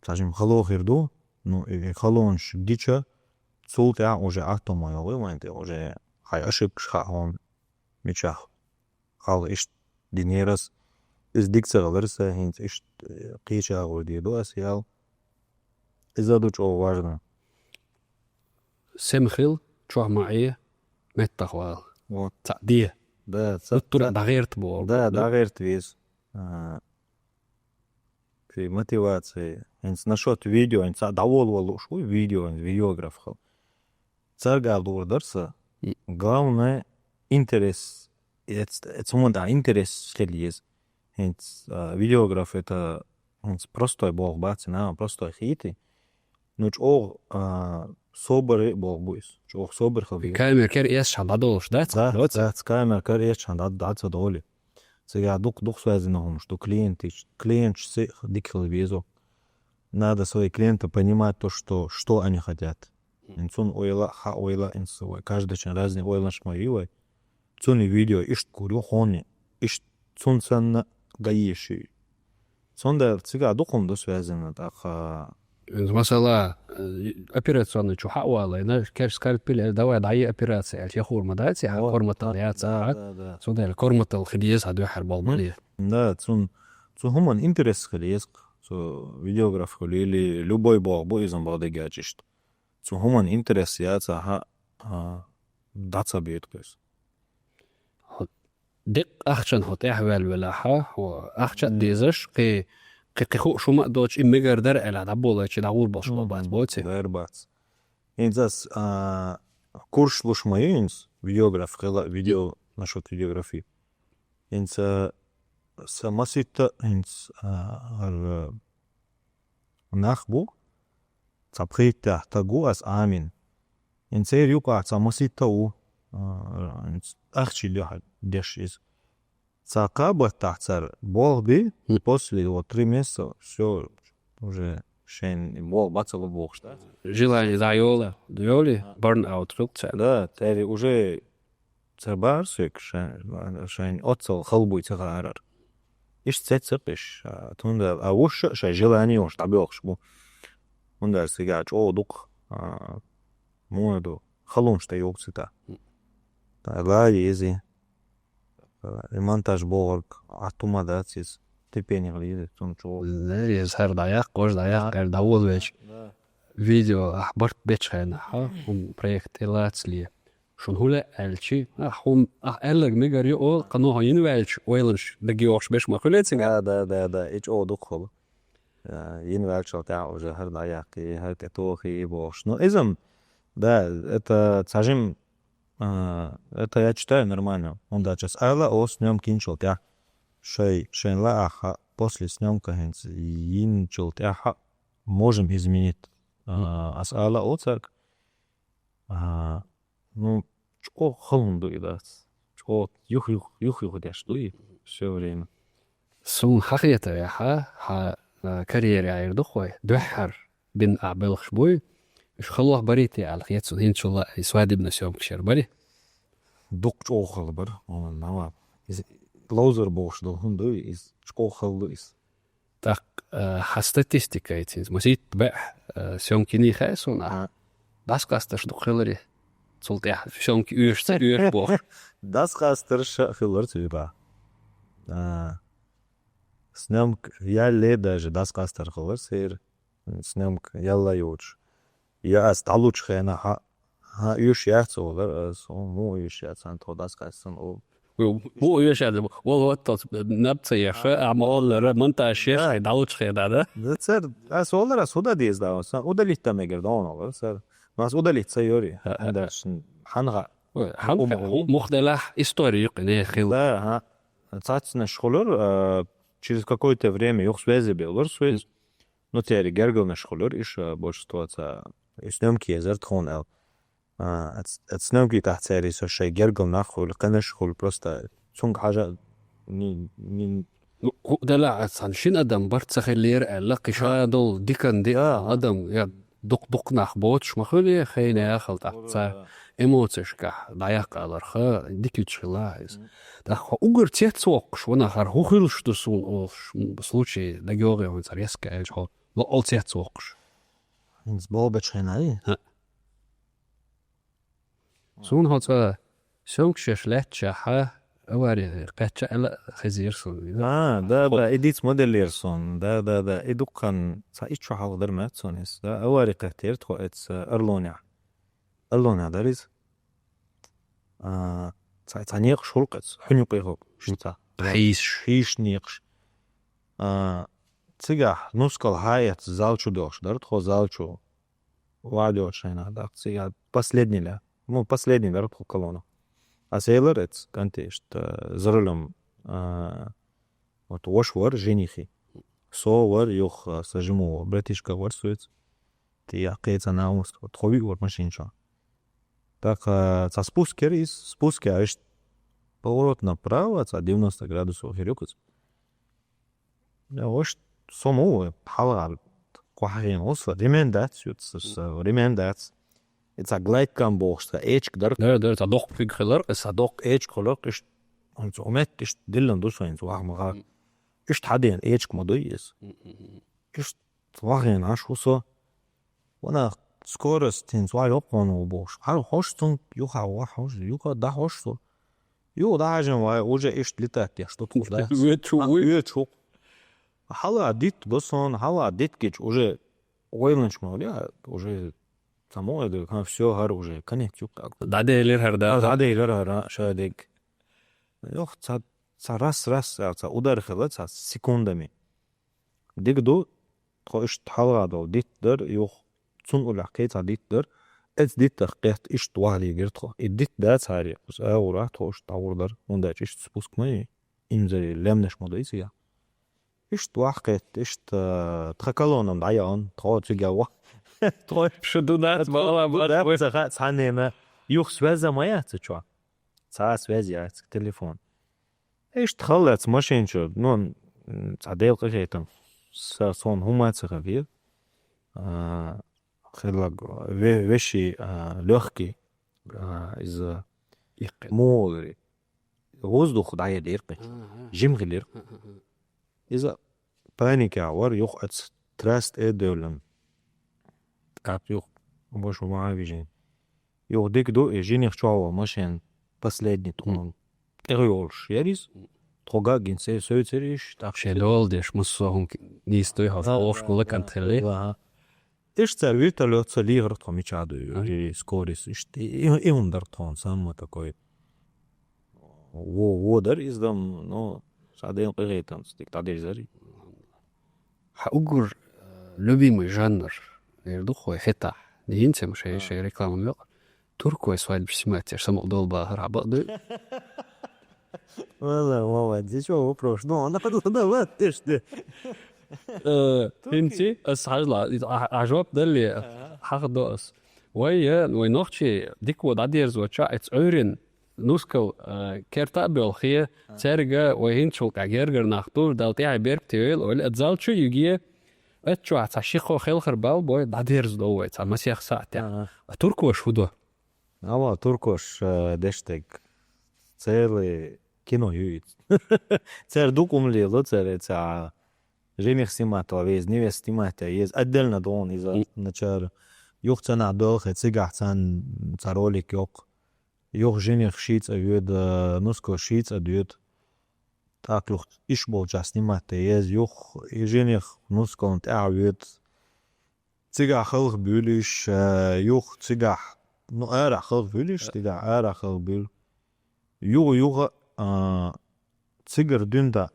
цхьа жима хало хир ду, ну, и, и халонаш дича, цул тӀаьхьа уже атта хӀума йогӀу вайн тӀе, уже хьайн ошибкаш хаьа хьуна мичахь. Хьалха иштта динера ас, иза дика ца хилира сан, хӀинца иштта, э, кхеча агӀор дийр ду ас ял. Иза ду чӀогӀа важно. Сема хила, чохь ма Ӏе, меттахвала. Вот. Цхьаъ де. Да, ца-, гуттар а ца-, дӀагӀерта боху. Да, да, дӀагӀерта веза. А, ци мотивация. ХӀинца насчёт видео, хӀинца дӀаволавала лууш ву видео, видеограф хила. Цаьрга лур дара сан. М. Главное, интерес. Эц-, эцунга а интерес хила еза. ХӀинца, а, видеограф это, хӀинца простой болх бац, нагахь простой хийти. Ну, чӀогӀа, а, собаре болх бу иза. ЧӀогӀа собар хила И веза. Камера кара эцча дӀадолуш дац? Да, Доц? Да, камера кара эцча дӀа-, дӀа ца долу. Цигахь дукха, дукха связано хӀумаш ду, клиенташ, клиенташ се дика хила веза. Надо свои клиенты понимать то, что, что они хотят. М. Ин цунна ойла, хьан ойла, ин с-, вай каждый чин разный ойланаш ма ю вай. Цунна видео иштта гур ю, хьуна иштта цунна санна ган езаш ю. Цундела цигахь дукха хӀума ду связано, тӀаккха. Масала, э, операционный чу хьан а валайна, кеш скальпель, э, давай, дӀае операция, аьлча, яхур ма дац, я Вот, корматал да, яц, да, а? Да, да. Цундела корматал хила еза хьан дуьххьара болу М. бале. Да, цун, цу хӀуман интерес хила еза, цу видеограф хуьлийли, любой болх бу иза бакъдерг аьлча иштта. Цу хӀуман интерес яцахь, а, дӀа ца бийта кхуьс. Хьо деккъа ахчан хьо тӀехь ваьлла велахьа, хьо ахча а Мгм. дезаш, кхи, кхи, кхи хууш хӀума а доцуш, и мегар дара аьлла, дӀаболайчи, дӀагӀур болуш Мгм. бац боци? Дара бац. ХӀинца ас, а, курс луш ма ю хӀинца, видеограф хила, видео, насчёт видеографии. ХӀинца сан маситта хӀинца, а, хӀара нах бу, цхьа пхийттехь стаг ву ас Ӏамийна. ХӀинца церан юкъахь цхьа маситта ву, а, хӀинца ахча лехьа деш иза. Цхьа кхаа баттахь цара болх би, Хм. после вот три месяца всё, уже шайн болх бац ала бохуш, да? Желание дӀайола, йоли, А. Burnout хуьлу цара. Да, церан уже Ца бахара соьга шайн, шайн оццал хала буй ца хаарара. Иштта цецакъ иш, а, тхуна а вуш а шайн желание йолуш дӀабоьлхуш бу. ХӀунда аьлча цигахь чӀогӀа дукха, а, муха ду, халонаш тӀе йогу цига. Ла еза. А, и монтаж бохург, атта хӀума дац иза. Терпение хила еза, цунна чӀогӀа. Ла еза, хӀара дӀаяккха, хӀара дӀаяккха, Да. хӀара дӀаволавелча. Да. Видео ахь барт бечу хенахь, хӀун проект тӀелацале. Шуна хӀун лаьа аьлчи, ахь хӀума, ахь аьлларг мегар ю олу, кхано хьо йина ваьлча, ойланаш дагайогӀуш берш ма хуьлий цигахь? Да, да, да, да, и чӀогӀа дукха хуьлу. А, йина ваьллачул тӀаьхьа уже хӀара дӀаяккхий, хӀара тӀетохий бохуш. Ну, иза-м, да, это цхьа жима, а, это я считаю нормально. ХӀунда аьлча ас ала оцу съёмка йинчул тӀаьхьа, шай, шайн лаахь, после съёмка хӀинца йинчул тӀаьхьа можем изменить. А, ас ала оцарг, А, ну, чӀогӀа халонаш ду и дац. ЧӀогӀа юх-юх, юх-юх деш ду и всё время. Суна хьан хетарехь, хьан, а, карьере айра ду хой, дуьххьара бина а белхаш буй, уьш халох барий те аьлла хета суна, хӀинцул а и свадебный съёмкаш яра барий? Дукха чӀогӀа хала бара, хӀунда ма ваьлла. Иза ловзар бохуш долу хӀума ду, иза чӀогӀа хала ду иза. Так, э, хьа статистика яц хӀинца. Масийтта баьӀ, э, съёмки нихай суна. Ага. ДӀасакъастарш дукха хилари. Цул тӀехь съёмки уьш ца уьш бохуш. ДӀасакъастарш хилар цуьба. А, съёмка ялле даже дӀасакъастар хилар сера. Съёмка ялла йоцуш. Я ас дӀалучу хенахь, хьан уьш яц олар, ас, о, муха уьш яц, сан тхо дӀасакъаьстина, о. Муха уьш яц, вол хӀотталц наб ца еш, а, амма оллара, монтаж еш, хьайн дӀалучу хенахь, да? Да, цар, ас олар, ас хӀун дан деза, да, сан удалить дан мегар дан олар, цар. Но ас удалить ца йори, хӀунда аьлча, хьан ха-, Ой, хьан хӀу-, ха-, хӀу-, муха делахь история юкъа не хила. Да, ага. Цацнаш хулар, а, через какое-то время юха связи беллар, связь. Ну, церан гергарнаш хулар, иш, а, большинство ца, и съёмки езар тхуна аьлла. А, ац-, ац съёмки тӀехь церан со шайн гергал нах хуьлу, кхинаш хуьлу, просто цунга хьажа, ни-, ни-, Ну, хӀу-, делахь, ас цхьана шина адам барт ца хиллера аьлла, кхин ша долу дикан диа адам, я дукх-дукха нах боцуш ма хуьлу, хейна яхал тӀаккха ца эмоцешкахь дӀаяккха аларха, дикачу хила иза. ТӀаккха хьо угар цец воккхуш, ванах хӀара хӀун хуьлуш ду суна олуш, м, случай дагайогӀий хьуна цхьа резко аьлча хьо, ло-, ол цец воккхуш. ХӀинца болу бечу хенахь, и? ХӀаъ. Суна хьо цкъа съёмкаш еш лаьтташехь, авари кхетча аьлла хезира суна. А, да, да, и диц моделлера суна. Да, да, да. И дуккхан цхьа итт шо хьалха дара маьт суна иза. Да, авари кхеттера тхо эца Арлонехь. Арлонехь дара иза. А, цхьа, цхьа некъаш хуьлу кхеташ, хьуьнан юкъе хӀокху, шуьца. Хьийсаш. Хьийсаш некъаш. А, цигахь нускал хьаэцна зал чу доьлхуш дара, тхо зал чу вадоьлхуш хенахь, даккха цигахь последний ля. Ну, последний дара тхо колонна. Ас элира эца кӀанте иштта, за рулём, а, вот ваша вара женихи. Со вара юха, а, сан жима братишка вара соьца. ТӀе кхечу цхьа нахмуст, вот тхо виъ вара машина чохь. ТӀаккха цхьа спуск яра иза, спуск яра иштта поворот направо, цхьа девяносто градусов хир ю кхуза. Я, ваш, со ма ву, хьалха кху хьахийна, со ремень дац, ю, ц-, с-, ремень дац. И цхьа глайдкам бохуш, цхьа эчка дара. Да, да, цхьа доккха куьг хилар, цхьа доккха эчка хилар, иштта, хӀинца хӀу метта иштта диллина ду со хӀинца ваха ма ваха. Иштта хьадеана эчка ма дуй иза. Иштта вахийна Ӏаш ву со. Ванах, скорость хӀинца вай йоккхуна ву бохуш. Хьан хьош цунга юха ваха хьош, юха дӀахьош со. Юха дӀахьажина вай, уже иштта летать деш ду тхо, да? Оьцу А, вуй? Оьцу ву. Хьала дитт го сон, хьала дитт гича уже ойланаш ма вали, уже само это, ха, всё, хӀара уже конец юкъа. ДӀаделира хӀара, да? ДӀаделира хӀара, ша диг. Йох, ца, ца раз, раз, ца, ца удар хила, ца секундами. Диг ду, тхо иштта хьалха долу дитт дар, юха цунна уллехь кхин цхьа дитт дар. Эцу диттах кхетта иштта ваха лигира тхо. И дитт дац хӀара, кхуза агӀора тхо иштта дӀагӀур дара. ХӀунда аьлча иштта спуск ма ю, имза лемнаш ма ду иза я. Иштта ваха кхетта, иштта, э, тхан колонна дӀаяхана, тхо цига ваха. Тхо шу ду дац, тхо бала ду бац, дац, вай. Ца ха-, цхьаннена юха связь ма яц чохь. Цхьа связь яц, телефон. Иштта хала лаьцна машина чу, ну, м, цхьа Делан къинхетам, са-, суна хӀумма а ца хилира. А, хилларг ве-, веший, а, лёгкий, а, иза Иккхи. Муха олури. Воздух дӀаелира кхин. Ага. Жим хилира. Ага, ага. Иза паникехь вара, юха оцу трасса тӀе а девлла. ТӀаккха юха баша ма а вижина. Юха дика ду, и жинех чохь ван машина последний тхуна тӀехйолуш яра иза. Тхо гаггин се соьцура иш, тӀаккха шен дола деш, массо а хӀума нийстой хьо, ага, охуш гула, ага, кант хилли. Ага. Иштта цара вертолётца лехара тхо мича а дуй, ага, и скорость, иштта, и, и, и хӀума дара тхуна, самый такой. Во, во дара иза дам, но ша ден къигайтанца дика дӀадирзари. Хьан уггар, э, любимый жанр, эр ду хой хетахь. Дийна цема шей, а, шей реклама мекъ. Туркой свадьба снимать еш самукъа долу бахар хьан бакъ дуй? Вала, Вова, здесь что вопрос? Ну, она подумала, ты что? Э, турки. ХӀинци, ас хьажла, а, а жоп далли, ага, хьахадо ас. Вай, я, вай нохчий, дика во дӀадерзоча, эц Ӏуьйрин, нускал, э, керта а боьлхе, а, цаьрга вай хӀинцул къа гергар нах тур, дал тӀехьа берг тевел, ойла, а зал чу юге, эт чохь цхьа ши-кхо хелхар бал бой, дӀадерзадо вай, цхьа масех саатехь. Ага. А туркош хӀу до? Ава, туркош, э, деш дерг. Целый кино ю иза. Цара дукха хӀума лело, цара цхьа Жених снимать веза, невест снимать веза, отдельно догӀун иза начара. Юха цанах доьлхе цигахь цан ца ролик йоккху. Юха жених ши цӀа воьду, нуско ши цӀа доьду. ТӀаккха юха иш болча снимать еза, юха и жених нускална тӀаьхьа воьду. Цигахь халха буьлуш, а, юха цигахь, ну, арахь халха буьлуш, цигахь арахь халха буьлу. Юха, юха, а, цигара дуьнда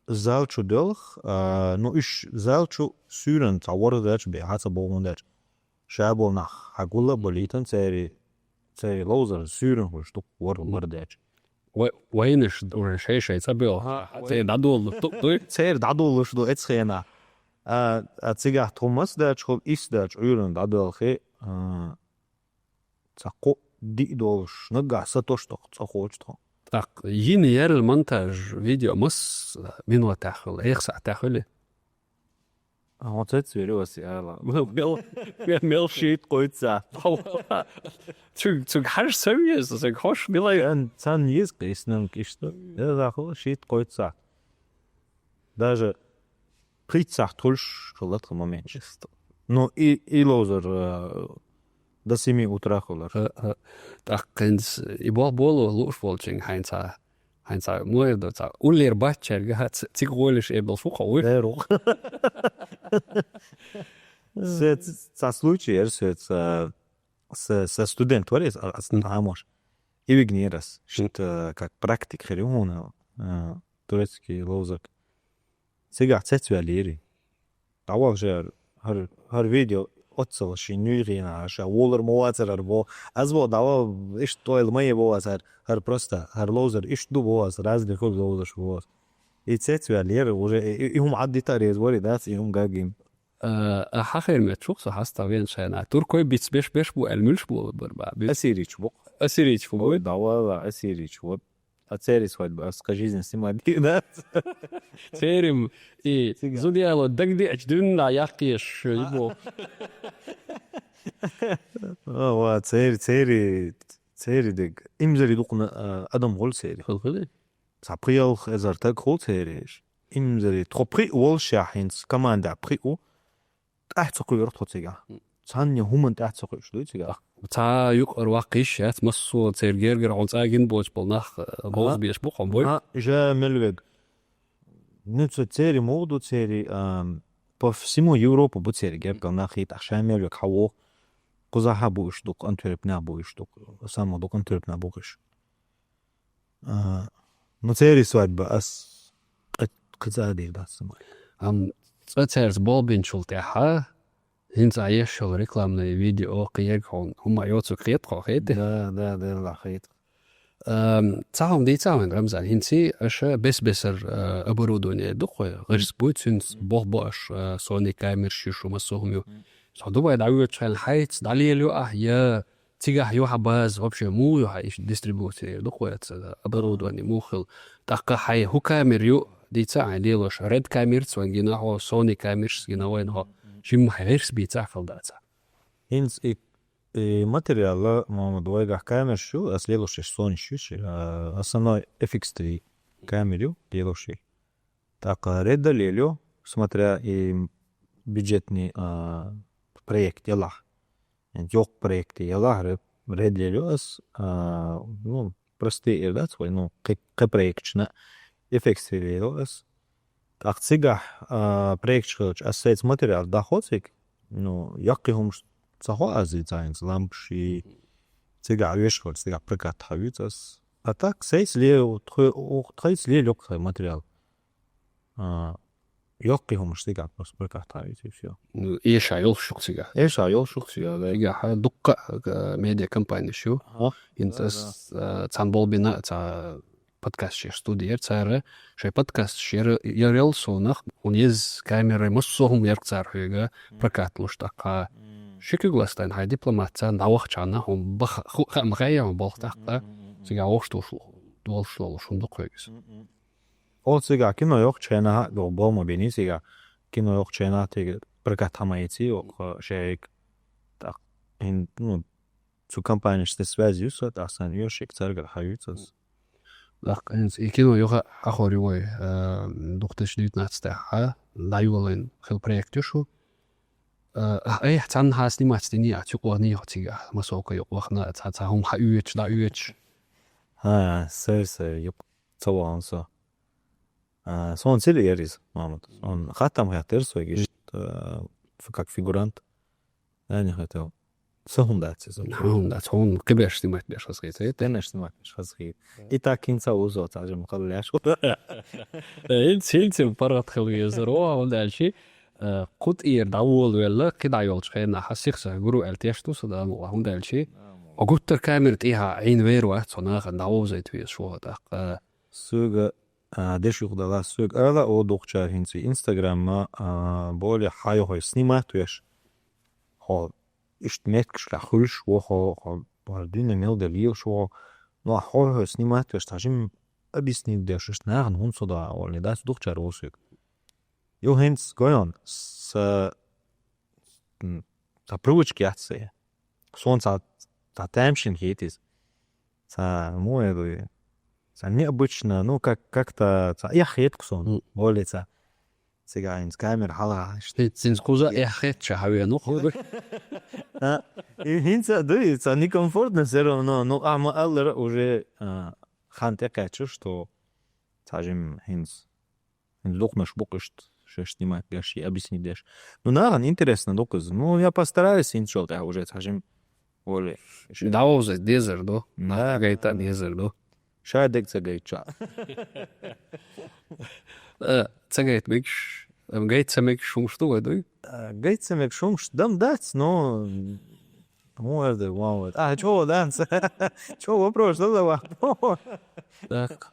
зал чу доьлху, а, ну, иш зал чу суьйранна цхьа ворхӀ даьлча бен, хьан ца бохун даьлча. Ша болу нах хьан гулла а балийтан церий, церий ловзар суьйранна хуьлуш ду ворхӀ, ворхӀ даьлча. Вай-, вайнаш уже шай-шай цӀа бел. Ага, церий дӀадолалуш ду, дуй? Церий дӀадолалуш ду эцу хенахь. А, а цигахь тхо мас даьлча, хӀо ис даьлча, Ӏуьйранна дӀадоьлхе, а, цхьа кхоъ диъ долуш, наггахь са тош тоху, цӀа кхочу тхо. ТӀаккха йина яьлла монтаж видео мас минотехь хуьлу, эха сахьтехь хуьлу? А, хьо цец вери васи ала. Мел, мел, мел шийтта кхойца. Цуьг, цуьг хьажа ца веза, цуьг хьош мила ю? Цан, цан еза кхиснан кишта. Я захула шийтта кхойца. Даже пхийтта сахьт хуьлуш хилла тхан момент. Ну, и, и ловзар, э, до семи утра хилар. Э, э. ТӀаккха хӀинца и бо-, болу лууш волчуьнга хьайна ца, хьайна ца, муэр ду ца. Уллера баччаьрга ха ц-, цига гӀолиш эбелш ву кхо вуй? Дер ву. Се ц-, ца случай яр, се ца, са, са студент вар, а, а, Мгм. Тамаш. И вигнера ас. Шит, э, как практик хири хьуна, э, турецкий ловзар. Цигахь цецваьллера. ДӀавала жер, хӀара, хӀара видео оццала шин нуьйгӀина, ша волар ма вацар хӀара бо. Аз бо дӀавала иштта тойла ма е бо ас хӀара, хӀара просто, хӀара ловзар иштта ду бо ас, разный хуьлу ловзарш бо ас. И цецваьллера, уже и, и, и хӀума Ӏаддита реза вари, дац, и хӀума гагим. А, а хьан хер метташ ву со хьаста вен шайна? Туркой биц беш-беш бу аьлла муьлш бу бар ба? Ассирийча бу. Ассирийча бу? Ой, дӀавала, ассирийча ву. А церий свадьба, ас кхы жизнь снимать дина. Церим и Цига. Зудияло дагдиач дуьнна яккхеш, и бо. А, ва, цери, цери, цери дег. Имзари дукхна, а, адам гӀул цери. Хил хили? Ца пхиялх эзар таг хул цериш. Имзари, тхо пхи волшехь хӀинца команда пхи у. ТӀаьхьа ца кхуьйру тхо цигахь. Цхьанне хӀуманна тӀаьхьа ца кхуьйш дуй цигахь. Ца юкъара ваккха йиш яц, массо а церан гергара хьуна цӀа гина боцуш болу нах, а, бовза беш бу хьуна бой? А, жа мел вег. Ну, цу цери мугӀа ду, цери, ам, по всему Европу бу цери гергара нах, хӀетахь ша мел вег хьан воху. Кхузахьа бу уьш дукха, Антверпнехь бу уьш дукха. Самма дукха Антверпнехь бу уьш. А, ну, церий свадьба ас кхи-, кхи цӀа а дийр дац сан. Ам цӀа цаьрца болбинчул тӀаьхьа, хӀинца а еш йолу рекламный видео кхиерг хьуна, хӀума йоцург хета хьо, хета? Да, да, да, да, хета. Ам, цхьа хӀума дийца вайн, Рамзан, хӀинца аша бес-бесар, а, оборудование ду кхой, гӀирс буй, цуьнца болх бо аша, а, Sony камераш ю шу, массо а хӀума ю. Со Дубай дӀавоьдучу хенахь хьайца дӀалелайо ахь, я цигахь ю хьан база, вообще муха ю хьан иштта дистрибуци ду кхой, ца оборудование муха хила. ТӀаккха хьайн хӀу камера ю, дийца хьайн лелош, Red камерца вайн гина хьо, Sony камерашца гина вайн хьо. Шимма хьайн гӀирс бийцахь хила дац. ХӀинца и, и материал, Мухаммад, вайгахь камераш ю, ас лелош еш Sony ю, ши, а, основной F X три камера ю, лелош еш. ТӀаккха Red лелайо, смотря и бюджетный, а, проект ялахь. Йоккха проект ялахь, Red, Red лелайо ас, а, ну, простые эр дац вай, ну, кхе, кхе проектчна F X три лелайо ас. ТӀаккха цигахь, а, проектчу хилча, ас сайца материал дӀахо цига, ну, яккхий хӀумаш ца хо аз и цайнца, лампаш и цигахь веш хилча, цигахь прокат хьан вуьйцу ас. А так, сайца ле, тхо-, у-, тхайца лелайо кхе материал. А, йоккхий хӀумаш цигахь просто прокат хьан вуьйцу, и всё. Ну, эша йолуш шу-кх цигахь. Эша йолуш шу-кх цигахь, да. Цигахь дуккха а, а, медиакомпанеш ю. Ага. ХӀинца ас, а, цхьана болбина, цхьа подкаст шер студи яра цара. Шайн подкаст шер яр-, ярел со нах, хьуна еза камерай массо а хӀума ярг цара хьоьга, прокат луш тӀаккха. Ши куьг ластайн хьайн дипломат царна дӀавахча хьанна, хьуна баха-, ху-, хаа ма хаьа хьуна болх тӀаккха. Цигахь вовш долуш, долуш лолуш хӀума ду кхоьга иза. О, цигахь кино йоккхучу хенахь а, бо-, бо ма бини цигахь. Кино йоккхучу хенахь а тига прокат хьан ма эций, о, шайга. ТӀаккха, ин, ну, цу компанешца связь ю со, тӀаккха сан йо шига царгара хьан юьйцу ас. ТӀаккха хӀинца и кино юха хьахор ю вай, а, две тысячи девятнадцатый хьа, дӀайоллин хила проект ю шу. А, айхьа цхьаннахьа снимать дини, а цу къогӀни юха цига, массовка юха вахна, цхьа, цхьа хӀума хьаоьцуш, дӀаоьцуш. ХӀа, сай, сай, юха ца вахана со. А, сон цили ярис, Мамут. Он хаттам хаттер сой гиш, а, ф-, как фигурант. Я не хотел. Со хӀума дац, со. ХӀума дац, хӀума кхибеш снимать беш хазгийт, э? Тенеш снимать беш хазгийт. И так хӀинца узо, цажим халляш. Э, ил цил цил паргат хил везер, о, хӀума дальше. Э, кхут ир дӀаволла велла, кхидӀа йолчу хенна, хьа сих са гуру аьлла теш ду, са да, хӀума дальше. О, гуттар камера тӀехьа, Ӏин вер вац, цо нахана дӀавовзайт везаш ву, тӀаккха. Суга, а, деш юха дала, суга ала, о, духча хӀинца Инстаграмма, а, более хьайохой снимать веш. Хо, ишт меткашка хуьлуш, во хо, хо, бар дина мел де лийлаш, во. Ну, а хо, хо снимать веш, тажим объяснить деш, ишт нахана хун со да, олли, да, духчар во суга. Ю хӀинц гойон, с-, м, та привычка яц сая. Сон ца, ца таймшин хетис. Ца, му эду, ца необычно, ну, как, как-то, ца, я хет ксон, Мгм. более ца. Цигайнц камера хьалгаш. Цинц куза я хет ча хаве, ну, хо. А, и хинца, да, и ца некомфортно всё равно, ну, а мы аллера уже, а, хан текачу, что, цажим хинц. Духнаш букъ ишт, шеш снимать деш, и объяснить деш. Ну, наган интересно дукъ из. Ну, я постараюсь, иншалла, уже цажим воли. Давоза дезер ду. Да. Гайта дезер ду. Шадек цагайча. Э, цагайт микш, э, гайт цамик шумш ду, гой дуй? Э, гайт цамик шумш дам дац, но, ну, это, вау, это. А, чё, да? Чё, вопрос, да, да, вау. Так.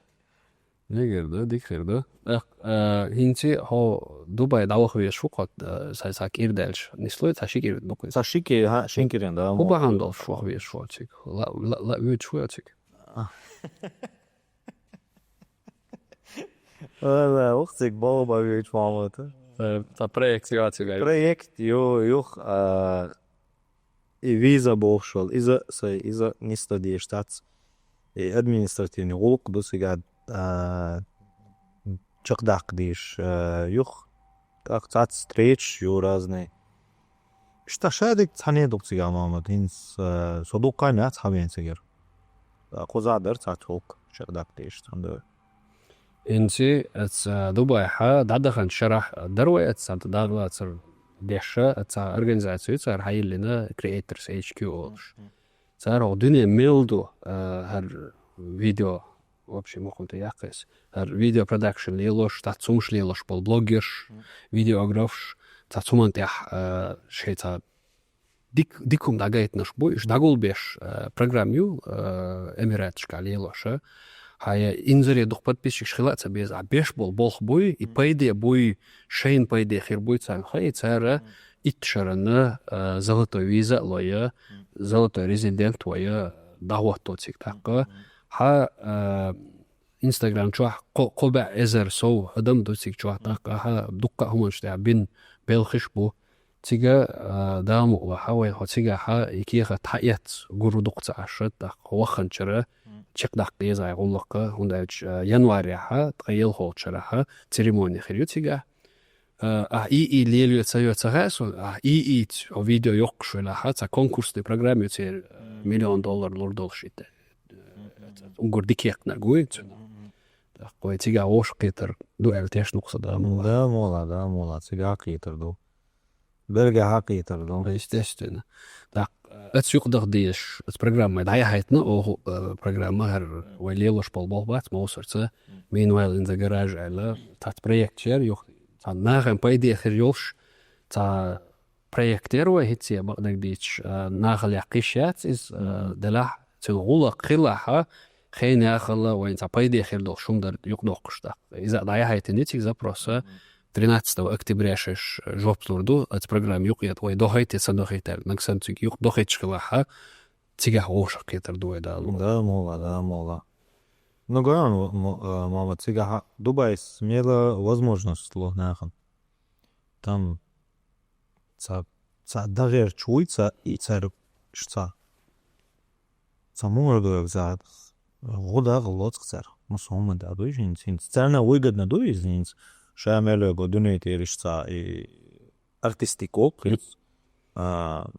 Нигер да, дикхир да. Эх, э, хинци хо Дубай давах веш фу кот, э, сай сак ирдельш. Нислой, са шикир, ну, кой. Са шики, ха, шикирен, да. Ху баган дол шуах веш фу цик. Ла, ла, ла, веш фу цик. А. Ла, ла, ух, цик, бал ба веш фу амата. Э, та проект, я цик, ай. Проект, ё, юх, а, и виза бохшал, иза, сай, иза, ниста деш тац. И административный гулк ду сига, а, чакдак деш, а, юх, так, цац встреч, ю разный. Ишта шадик цхьане дук цига, мама, тинс, а, со дуккха мяц хавен цигер. А, куза дар цац гулк, чакдак деш, цанда. Инци, эц, а, Дубай ха, дадаханча шарахь дар вай, эц, а, даглацар деша, эц, а, организацию цар хьайиллина Creators H Q олуш. Мгм. Цар хӀокху дуьне мел ду, а, хӀара видео, вообще, мухӀун тӀе яккхийса. ХӀара видео продакшн лелош, цхьа цумаш лелош болу блогерш, Мгм. видеографш, цхьа цуман тӀехь, а, шайн цхьа дик-, дика хӀума дӀагайтинарш бу, уьш дӀагулбеш, а, программа ю, а, Эмираташкахь лелоша. Хьая инзаре дукха подписчикаш хила а ца беза, а беш болу болх буй, и Мгм. пайде буй, шайна пайде хир буй царна хаьий, цара Мгм. итт шарана, а, золотой виза а лоя, Мгм. золотой резидент вая, дӀахӀотто цига тӀаккха. Мгм. Хьа, а, Инстаграм чохь кхо, кхо баьӀ эзар сов адам ду цига чохь тӀаккха, хьа дуккха а хӀуманаш тӀехь бин белхиш бу. Цига, а, Дала мукъ лахь, вай хьо цигахь и кехат хьаэц гур дукха ца Ӏаш, тӀаккха вахханчара Мгм. чекхдаккха деза гӀуллакха, хӀунда аьлча, а, январехь, ткъе ялхолчарахь церемони хир ю цигахь. А, ахь и, и лелайо ца йо ца хаьа суна, ахь и, и ц-, видео йоккхуш велахь, цхьа конкурсный программа ю церан, а, Мгм. миллион доллар лур долуш итт. Мгм. Уггар дика яьккхинарг вуй цуьнан. Мгм. ТӀаккха вай цигахь вовшах кхетар ду аьлла тешна ву-кх сан, да, муха? Да, муха, да, муха, цигахь кхетар ду. Берга хьакхетар ду. Естественно. ТӀаккха аца юкъадаха дезаш, аца программай дӀаяхьайтина, оха, э, программа хӀара вай лелош болу болх бац, Мовсарца, Meanwhile in the Garage аьлла, цхьацца проект яра, юха, цхьа нахана пайде хир йолуш, цхьа проект яра вай хӀинца бакъдерг дийцича, а, нахала яккха йиш яц иза, а, делахь, цуьнан гӀуллакх хилахь, хенахала вайн цхьа пайде хир долуш хӀума дара юкъадоккхуш тӀаккха. Иза а дӀаяхьайтина цига запроса, тринадцатого октября шаьш жоп лур ду, аца программа юкъаэта, вай дохийта я ца дохийта аьлла, нагахь санна цига юкъадохуьйтуш хилахь, цигахь вовшах кхетар ду вай, Дала мукъ лахь. Да, муха, да, муха. Ну, гой, м-, м-, э, мама, цигахь Дубайс мела возможность ло нахана. Там ца, ца дагӀерчу вуй, ца, и цара, ш-, ца, ца муха ду, ца, гӀо дагӀа лоцу цара. Муса хӀума да дуй хӀинца, хӀинца. Царна выгодно дуй из хӀинца. Ша мел вего дуьнен тӀераш ца и артистик оккхиц. А,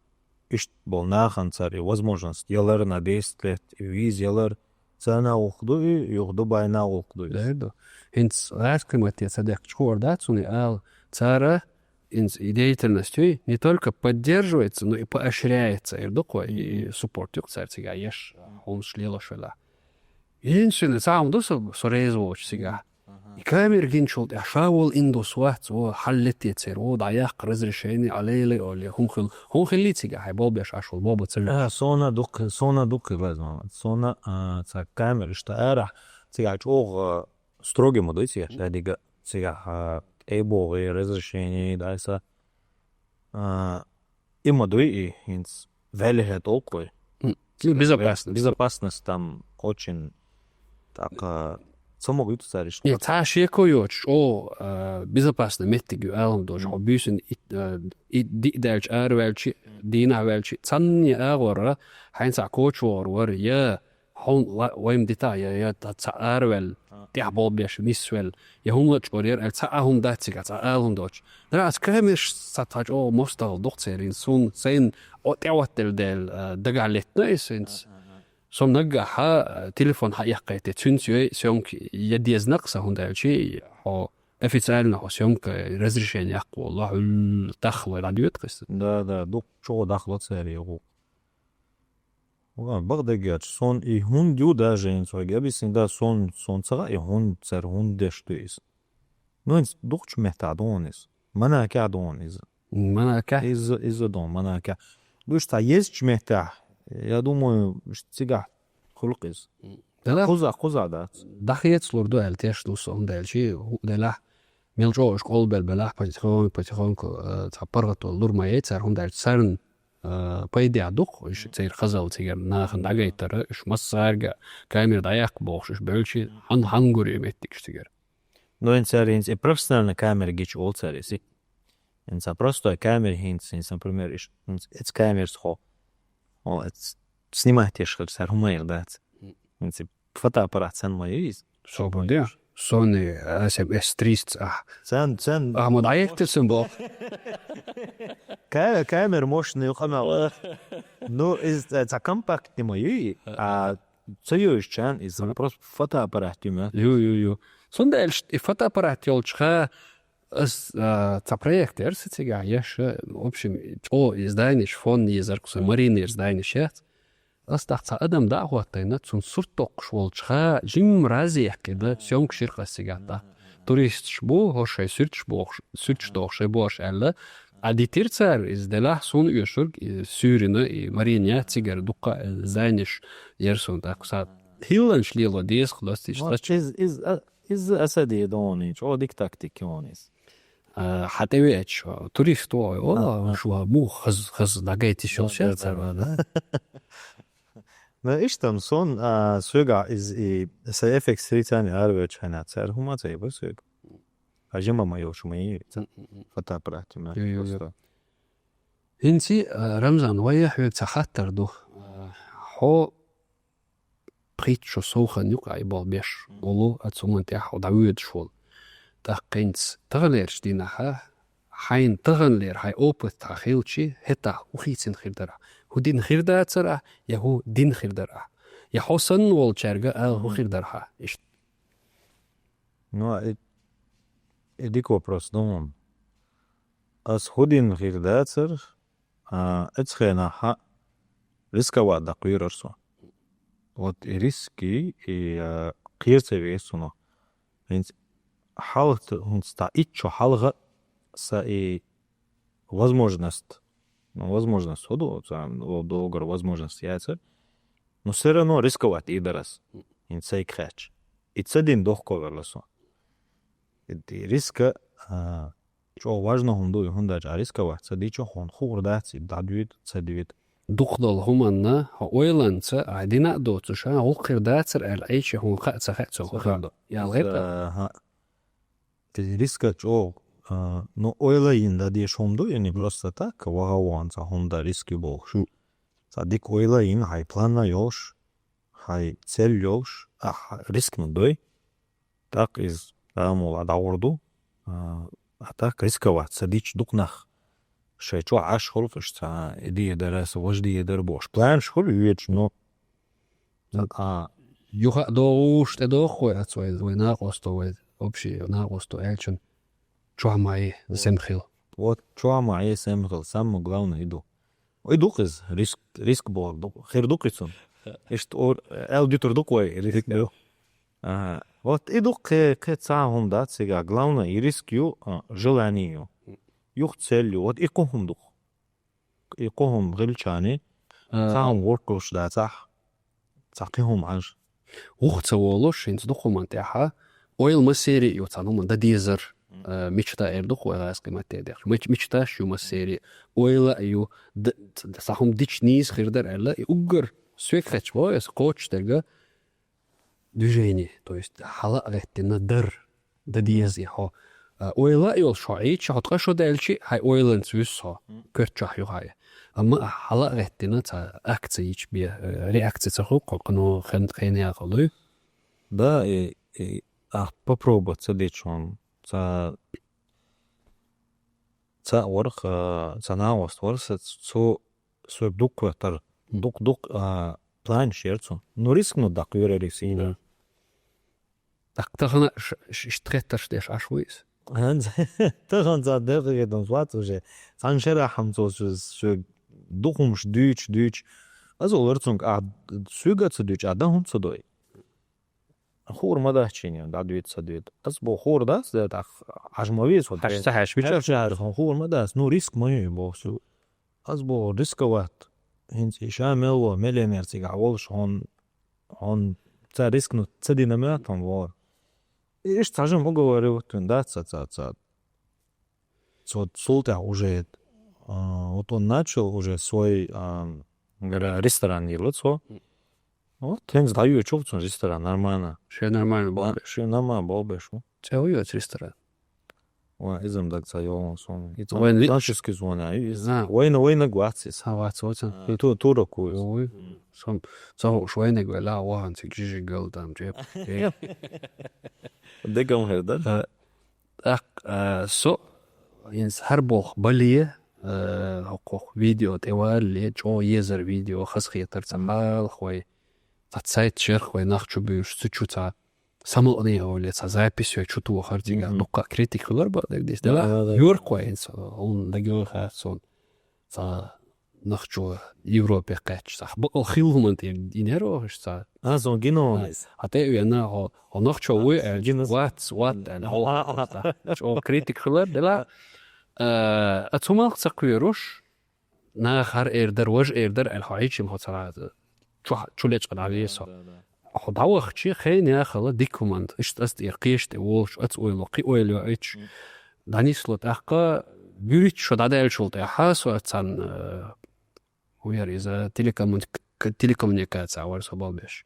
ишт бол наханцар и возможность ялар на десять лет, и виз ялар царна ухду и юхду байна ухду. Дерду. ХӀинца гӀаскамате ца дехк чхуар да цуни ал цара инц и деятельностью не только поддерживается, но и поощряется. Ирдуква и суппорт юк цар цига еш хомш лело швела. Иншина цаам ду со, со резвоч цига. И камер гинчул тӀа шавол индус вац, о, халлетецер, о, даяк разрешение алейле оле, хум хил, хум хилли цига, хай бол беш ашул, боба цер. А, сона дук, сона дук, базма. Сона, а, ца камер, что ара, цига чуг, а, строгий модуй цига, да дига, цига, а, эйбо, и разрешение, да, са. А, и модуй, и инц, вели хет окой. Безопасность. Безопасность там очень так, а, цамогу цариш. Не, ца шеко йоч, о, а, безопасный меттиг ю алам дож, о, бюсин и, а, и ди дальч, ар вальчи, дина вальчи, цанни агора, хайнца коч вор, вор, я, хун, вайм дита, я, я, та ца ар вал, тя бол беш, мис вал, я хун лач вор, я, ца а хун датсига, ца а хун доч. Дра аз камеш, ца тач, о, мостал, дохцерин, сун, сейн, о, тя ваттел дел, а, дага летна эсенс. Сом нагга ха, телефон ха яхкайте, цюнц ёй, съёмки, я дез нак са хун дальчи, хо, официально хо съёмка, разрешение яхку, Аллах, ул, тахло, радиот кыс. Да, да, дук, чого дахло цари, гу. Уга, багдагиач, сон и хун дю даже ин сой, объясни, да, сон, сон цага и хун, цар хун деш туис. Ну, ин духч мета донис. Мана ка донис. Мана ка? Из, из дон, мана ка. Душ та есть мета. Я думаю, ш-, цига хулк из. Да, да. Куза, куза, да. Дахец лурду эл теш ду сон дельчи, ху-, дела. Милчо школ бел бела, потихоньку, потихоньку, э, ца паргату лур ма ей, цар хун дельчи, царн, э, пайдя дух, иш цейр хазал цигер, нахын дагайтара, иш массарга, камер даяк бохш, иш бельчи, хан хангур еметтик иш цигер. Но ин цар ин, э, профессиональный камер гич ол цар иси. Ин ца простой камер хин, ин, например, иш, ин, эц камер схо. О, эц снимать еш хил цар хумайр дац. Ин ца фотоаппарат сан ма юис. Собо де. Sony S M S триста. А. Цен, цен. А, ма даектер сэн бо. Ка-, камер мощный юкъамал. Ну, из, э, ца компактный ма юи. А, ца юиш чан, из просто фотоаппарат юма. Ю, ю, ю. Сонда эльш, и фотоаппарат ёлчха, ас, а, ца проектер сетига, еш, в общем, о, изданиш, фон, езар, куса, марин изданиш, я. Ас тах ца адам да хваттайна, цун сурт токш волчха, жим рази яхкида, съёмка ширха сигата. Туристш бу, хошай сюрч бу, сюрч тохшай бош, элла. А дитир цар, из делах сун уешург, и сюрина, и марин я, цигар, дукка, э, заниш, ерсун, так, куса. Хиллан шлило, дес, хлостиш, Вот, сач. Из, из, а, из асади донич, о, дик тактики онис. А, хатевеч, турист о, о, А, а. Шуа му хыз, хыз дагайти шо Да, да, сяца, да, да. Да. Ну, иш там сон, а, сюга из и са эффект срицани арвеч хана цар хума цай бу сюг. А жима ма ёш ма и М, м, м. Фотоаппарат ма Ё, ё, ё. просто. Хинци, а, Рамзан, вая хвек ца хаттар ду. А, хо пхит шо соухан юк ай бол беш. Мгм. Олу, ацуман тя хо да уйд швол. Тах кенц, таган лерч динаха, хайн таган лер, хай опыт та хилчи, хета ухицин хирдара. Ху дин хирда цара, я ху дин хирдара. Я хосан вол чарга, а ху Мгм. хирдарха. Иш. Ну, а, э, эдик вопрос, думам. Ас ху дин хирда цар, а, эцхена ха рисковать да куйрарсу. Вот и риски, и, а, кирцевесуно. Хинц халгт, хинц та иччо халга са и возможность. Ну, возможность ходу, ца, о, договор возможность яйца. Но всё равно рисковать и дарас. Хинц сайк хач. И ца дин дохко верласу. И риска, а, чо важно хунду, хунда ча риска ва, ца дичо хон хур да, ци да дуит, ца дуит. Духлал хуманна, хо ойланца, а дина доцу ша, гулхир дацар ал айчи хун ха ца ха цо Ца ха. хунду. Я Из, лгайта. а, ха. Ти риска чо, а, ну, ойла ин да деш хунду, и не просто так, вага ван ца хунда риски бохшу. Ца дик ойла ин, хай плана ёш, хай цель ёш, ахь рискнуть дой, тӀаккха иза амула дӀагӀур ду, а, а так рисковать ца дича дукха нах шоай чохь Ӏаш хуьлу, иштта, и де дара, со важа де дара бохуш. Планаш хуьлу ведаш, но, а, юха а догӀуш, тӀедогӀу вай, аца вай, вай накъосто, вай общий накъосто аьлча, чохь ма Ӏе, сема хила. Вот, чохь ма Ӏе, сема хила, самое главное и ду. И ду-кх иза, риск, риск боху ду-кх, хир ду-кх и цунна. Иштта ор-, аьлла дитур ду-кх вай, риск. Ага. Вот и ду-кх кхе, кхе цхьа хӀума дац цигахь. Главное, и риск ю, а, желание ю. Юха цель ю. Вот и кхо хӀума ду-кх. И кхо хӀума хилча, а, цхьа хӀума гӀоркалуш дацахь, цхьа кхин хӀума хьажа. Вуха ца волуш, хӀинца дукха хӀуманна тӀехь, ойла массеран а ю цхьана хӀуманна дан дезар, а, мечта эр ду-кх вай гӀазкхийн матте дехча. Меч-, мечташ ю массеран а, ойла а ю, д-, ц-, цхьа хӀума дича нийса хир дара аьлла, и уггар соьга хеташ боху аса кхочушдерг движение, то есть хьала а гӀеттина дар, дан деза и хьо. А, ойла а йолуш хьо Ӏийча, хьо ткъа шо даьлча, хьайн ойланца вуьсу хьо, коьрта чохь ю хьан. Амма а хьала а гӀеттина, цхьа акци йича бен, э, реакци ца хуьлу-кх, кхуьнан хен-, хенан яхалуй? Да, и, и, а, попробовать ца дича хьуна, ца, ца а вара, а, ца накъост вара, ца, цо соьга дукха хӀоьттара, дукха-дукха, а, планаш яра цунна. Ну, рискнуть даккха йора риск. Да. ТӀаккха тахана ш-, ш-, иштта хеттарш деш Ӏаш ву иза? ХӀанз, тахана цхьа декъа хетамца вац уже. Цхьана шарахь хӀума цо шу-, шу дукха хӀумаш дуьйцуш, дуьйцуш. Аса олура цуьнга, ахь соьга а ца дуьйцуш, ахь дан хӀунда ца дой? Хуур ма дац шена, дӀадоьду, ца доьду. Аса боху, хуур дац, да, тӀаккха хьажа ма веза, хьажа ца хьаьжча, мичара хьажа, хьуна хуур ма дац. Ну, риск ма ю, боху цо. Аса боху, рисковать. ХӀинца и ша мел ву, миллионер цигахь волуш, хьуна, хьуна ца рискнуть ца дина моьтту хьуна, боху. И иштта цхьа жимма уговор ю, вот, дац ца, ца, ца. Цо цул тӀаьхьа уже, а, вот он начал уже свой, а, ре-, ресторан йилла цо. Вот, хӀинца дӀайоьдуш ву цуьнан ресторан, нормально. Шен нормально болх беш. Шен нормально болх беш ву. ЦӀе хӀун йоцу ресторан? Вай, иза-м даг ца йогӀу суна. И вайн ли-, французский звоня, и иза. А. Вайна, вайнаг вац иза. А, вац, вац. А. Ту-, турок ву иза. Ой. М. Сом, ца хууш вайнаг вай ла вахана цига жижигал там, чеп. Дегам хир, да? А, тӀаккха, а, со, хӀинца хӀара болх бале, а, хӀокху видео тӀевалале, чӀогӀа езар видео, хазахетар цхьа хьалха вай, цхьа цхьайтта шерх вай нах чу буьйцуш, цу чу цхьа самукъане а оле, цхьа запись вай чу тохар цигахь, дуккха критик хилар бакъдерг дийца. Дела, да, да, да. Йорк вай хӀинца, хьуна дагайой хаа цунна. Цхьа нах чу Европе кхаьчча, цхьа бакъал хилла хӀуманна тӀера йинера оха иштта цхьа. А, сон гина ван иза. Хьан тӀе а вена, хьо, хьо нах чу вуй аьлча, гина. Вац, вац аьлла, хьо, а, а, а, чӀогӀа критик хилар, дела. А, а цу малх ца кхоьруш, наха хӀара эр дара, важа эр дара аьлла, хьо Ӏийча-м хьо цара чу, чу лечкъа дӀавеса. Да, да, да. Хьо дӀавахча, хенан яхала дика хӀуманна, иштта аса тӀера кхечу тӀе волуш, аса ойла, кхин ойла йоуьйтуш. Мгм. ДӀанисло тӀаккха, буьричча шо дӀадаьллачул тӀаьхьа, со царна, э, хӀун яра иза, телекоммуни-, к-, телекоммуникаци вара со балбеш.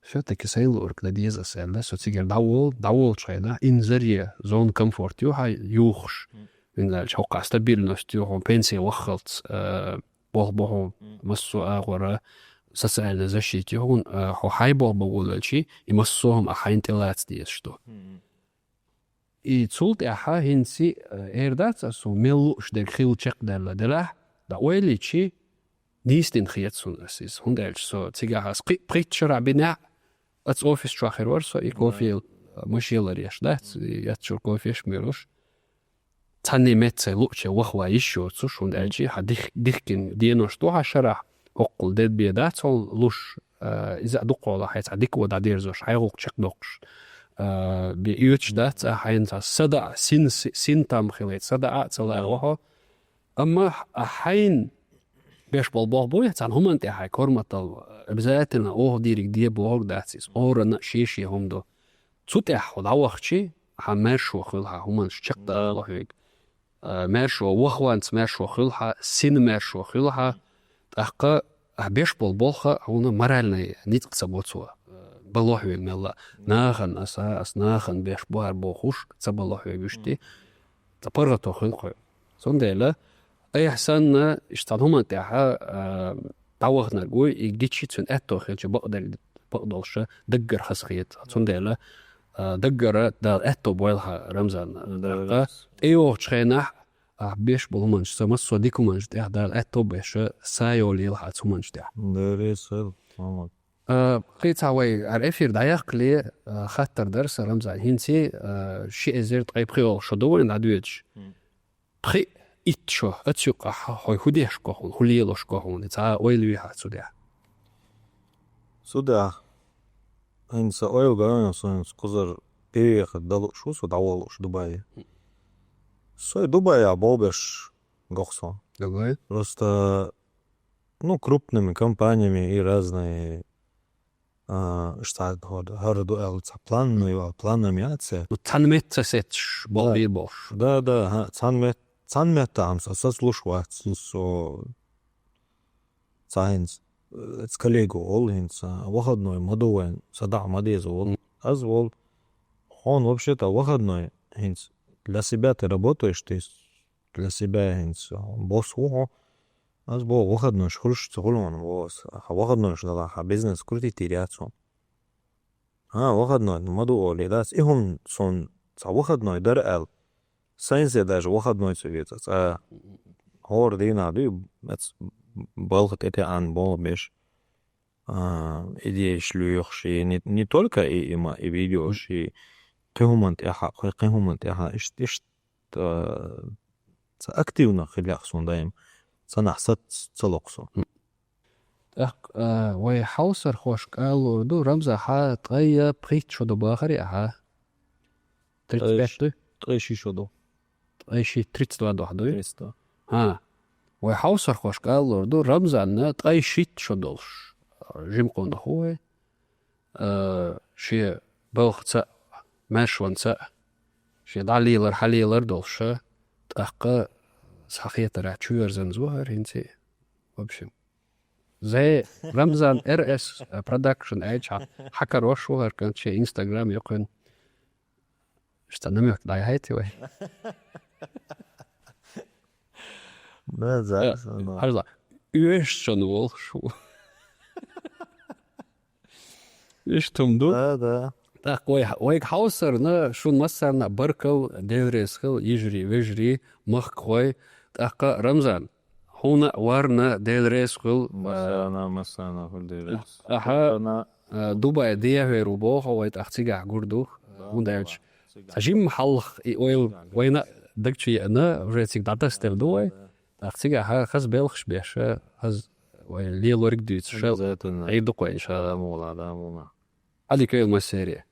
Всё-таки сайн луург дан деза аса аьлла, со цигара дӀаволу, дӀаволучу хенахь, инзаре, зона комфорт ю хьан юхуш. Мгм. ХӀунда аьлча хӀокху стабильность ю, хьо пенсе ваххалц, э, болх бо хьо, мгм, массо а агӀора, социальная защита ю хьуна, э, хьо хьайн болх бан волавелчи, и массо а хӀума а хьайна тӀелаца дезаш ду. Мгм. И цул тӀаьхьа хӀинца, э, эр дац аса, мел лууш дерг хилла чекхдаьлла делахь, дӀа ойла йичи, нийса дина хета суна аса иза. ХӀунда аьлча со цигахь аса кхин а пхийтта шарахь бинехь, аса офис чохь хир вара со, и кофе, э, машен ларъеш дац, и еттачуьра кофеш муьйлуш. Цхьанне меттаца лууче вахван йиш йоцуш, хӀунда аьлча хьан дих-, дихкина денош ду хьан шарахь, хӀоккхул дед бен дац хьуна луш, а, иза а дуккхола хьайн цхьа дика ван дӀадерзош, хьайн гӀуллакх чекхдоккхуш, а, бен оьцуш дац, а, хьайна цхьа садаӀа, син, си-, син там хилайта, садаӀа а ца лаьа вахьо. Амма а хьайна беш болу болх буй, цхьана хӀуманна тӀехь хьайн корматал обязательно оха дийриг де бохург дац иза. Орана а шен-шен хӀума ду. Цу тӀехь хьо дӀавахчи, хьан маьршо хуьлу хьан хӀуманаш чекхдала хьоьга. А, маьршо, вахванца маьршо хуьлу хьан, сина маьршо хуьлу хьан, тӀаккха ахь беш болу болх хьуна моральный ницкъ ца бо цо, а, бало хьоьга мелла. Нахана аса, аса нахана беш бу хӀара бохуш, ца бало хьоьга уьш ти. Ца паргӀато хуьлу кхуьнан. Цундела, айхьа санна, иштта цхьана хӀуманна тӀехь, а, дӀаваханарг вуй, и гичи цуьнан аьтто хилча бакъдерг бакъдолуша даггара хазахета. Цундела, а, даггара Дала аьтто бойла хьа, Рамзан. ТӀаккха тӀейогӀучу хенахь, ахь беш болу хӀуманаш, сан массо а дика хӀуманаш тӀехь Дала аьтто беш, са йолийла хьа цу хӀуманаш тӀехь. Даре сел, Мамад. А, кхин цхьа вай хӀара эфир дӀаяккхале, а, хаттар дара сан, Рамзан, хӀинца, а, ши эзар ткъе пхоьалгӀа шо ду вайн дӀадоьдуш. Пхи итт шо, оцу юкъахь хьо хӀун деш го хьуна, хӀун лелош го хьуна, цхьа ойла вехьа цу тӀехь. Цу тӀехь, хӀинца ойла го вайн, со хӀинца кхузара переехать дан лууш ву, со дӀавала лууш Дубае. Со и Дубае болх беш го-кх со. Дубай? Просто, ну, крупными компаниями и разные, а, иштта хӀара, хӀара ду аьлла, цхьа план, ну, и планами яц. Ну, цхьана метта сетташ болх бийр болуш. Да, да, хӀа, цхьана мет-, цхьана метта хӀинца сацалуш вац, со цхьа хӀинца, э, коллега волу хӀинца, выходной ма ду вайн, са дӀа ма деза волу. Аз волу, хьуна вообще-то выходной хӀинца для себя ты работаешь, ты для себя хӀинца босс ву хьо. Аз боху, выходнойш хуьлуш ца хуьлу хьуна, боху ас. Хьан выходнойш дала, хьан бизнес крутить йийр яц хьуна. А, выходной ма ду олий, дац. И хӀума суна цхьа выходной дара аьлла, сайнзе даже выходной ца веза. Цкъа хӀора дийнахь дуй, эц балха тӀетеӀан болх беш, а, идеяш лоьхуш, и не, не только и, и ма, и видеош, и кхин хӀуманна тӀехьа, кхин, кхин хӀуманна тӀехьа, ишт-, ишт-, а, ца активно хила яхь суна даим, цанахь сац ца локху со. ТӀаккха, а, вай хьовсархошка алалур ду, Рамзан, хьан ткъе пхийтта шо ду бахарий ахьа? Тридцать пять дуй? Ткъе ши шо ду. Ткъе ши, тридцать два дуй? Тридцать два. ХӀа. Вай хьовсархошка алалур ду, Рамзанна ткъе шийтта шо долуш. Жима къонах ву вай. А, шен балхаца а, маьршонца а, шен дӀалелар, хьалелар долуша, тӀаккха схьахетарехь чоьрзанза ву хӀара хӀинца. В общем, зай, Рамзан эр эс продакшн аьлча, хьан карош ву хӀара кӀант, шен Instagram йоккхуьнан. Иштта намёк дӀаяхьайтий вай? Да, да, да. Хьажал, оьшучунна волуш ву. Иштта хӀума ду. Да, да. ТӀаккха вай, вайга хьовсарна, шун массарна баркалла, Дела реза хила, йижарий, вежарий, махкахой. ТӀаккха, Рамзан, хьуна а, варна а Дела реза хуьлда. Массарна, массарна хуьлда Дела реза. Ахьа, а, Дубай дехьавер ву боху, вай тӀаккха цигахь гур ду. Да, хӀунда аьлча, цигахь. Цхьа жимма хьалха и ойла вайна а даг чу еана, уже цига дӀатасаделла ду вай. Да, да. ТӀаккха цигахь хаза белхаш беш, хаза вай лелориг дуьйцуш, обязательно. Ӏийр ду-кх вай, иншалла. Да, мула, да, мула. Ӏадика йойла массеран.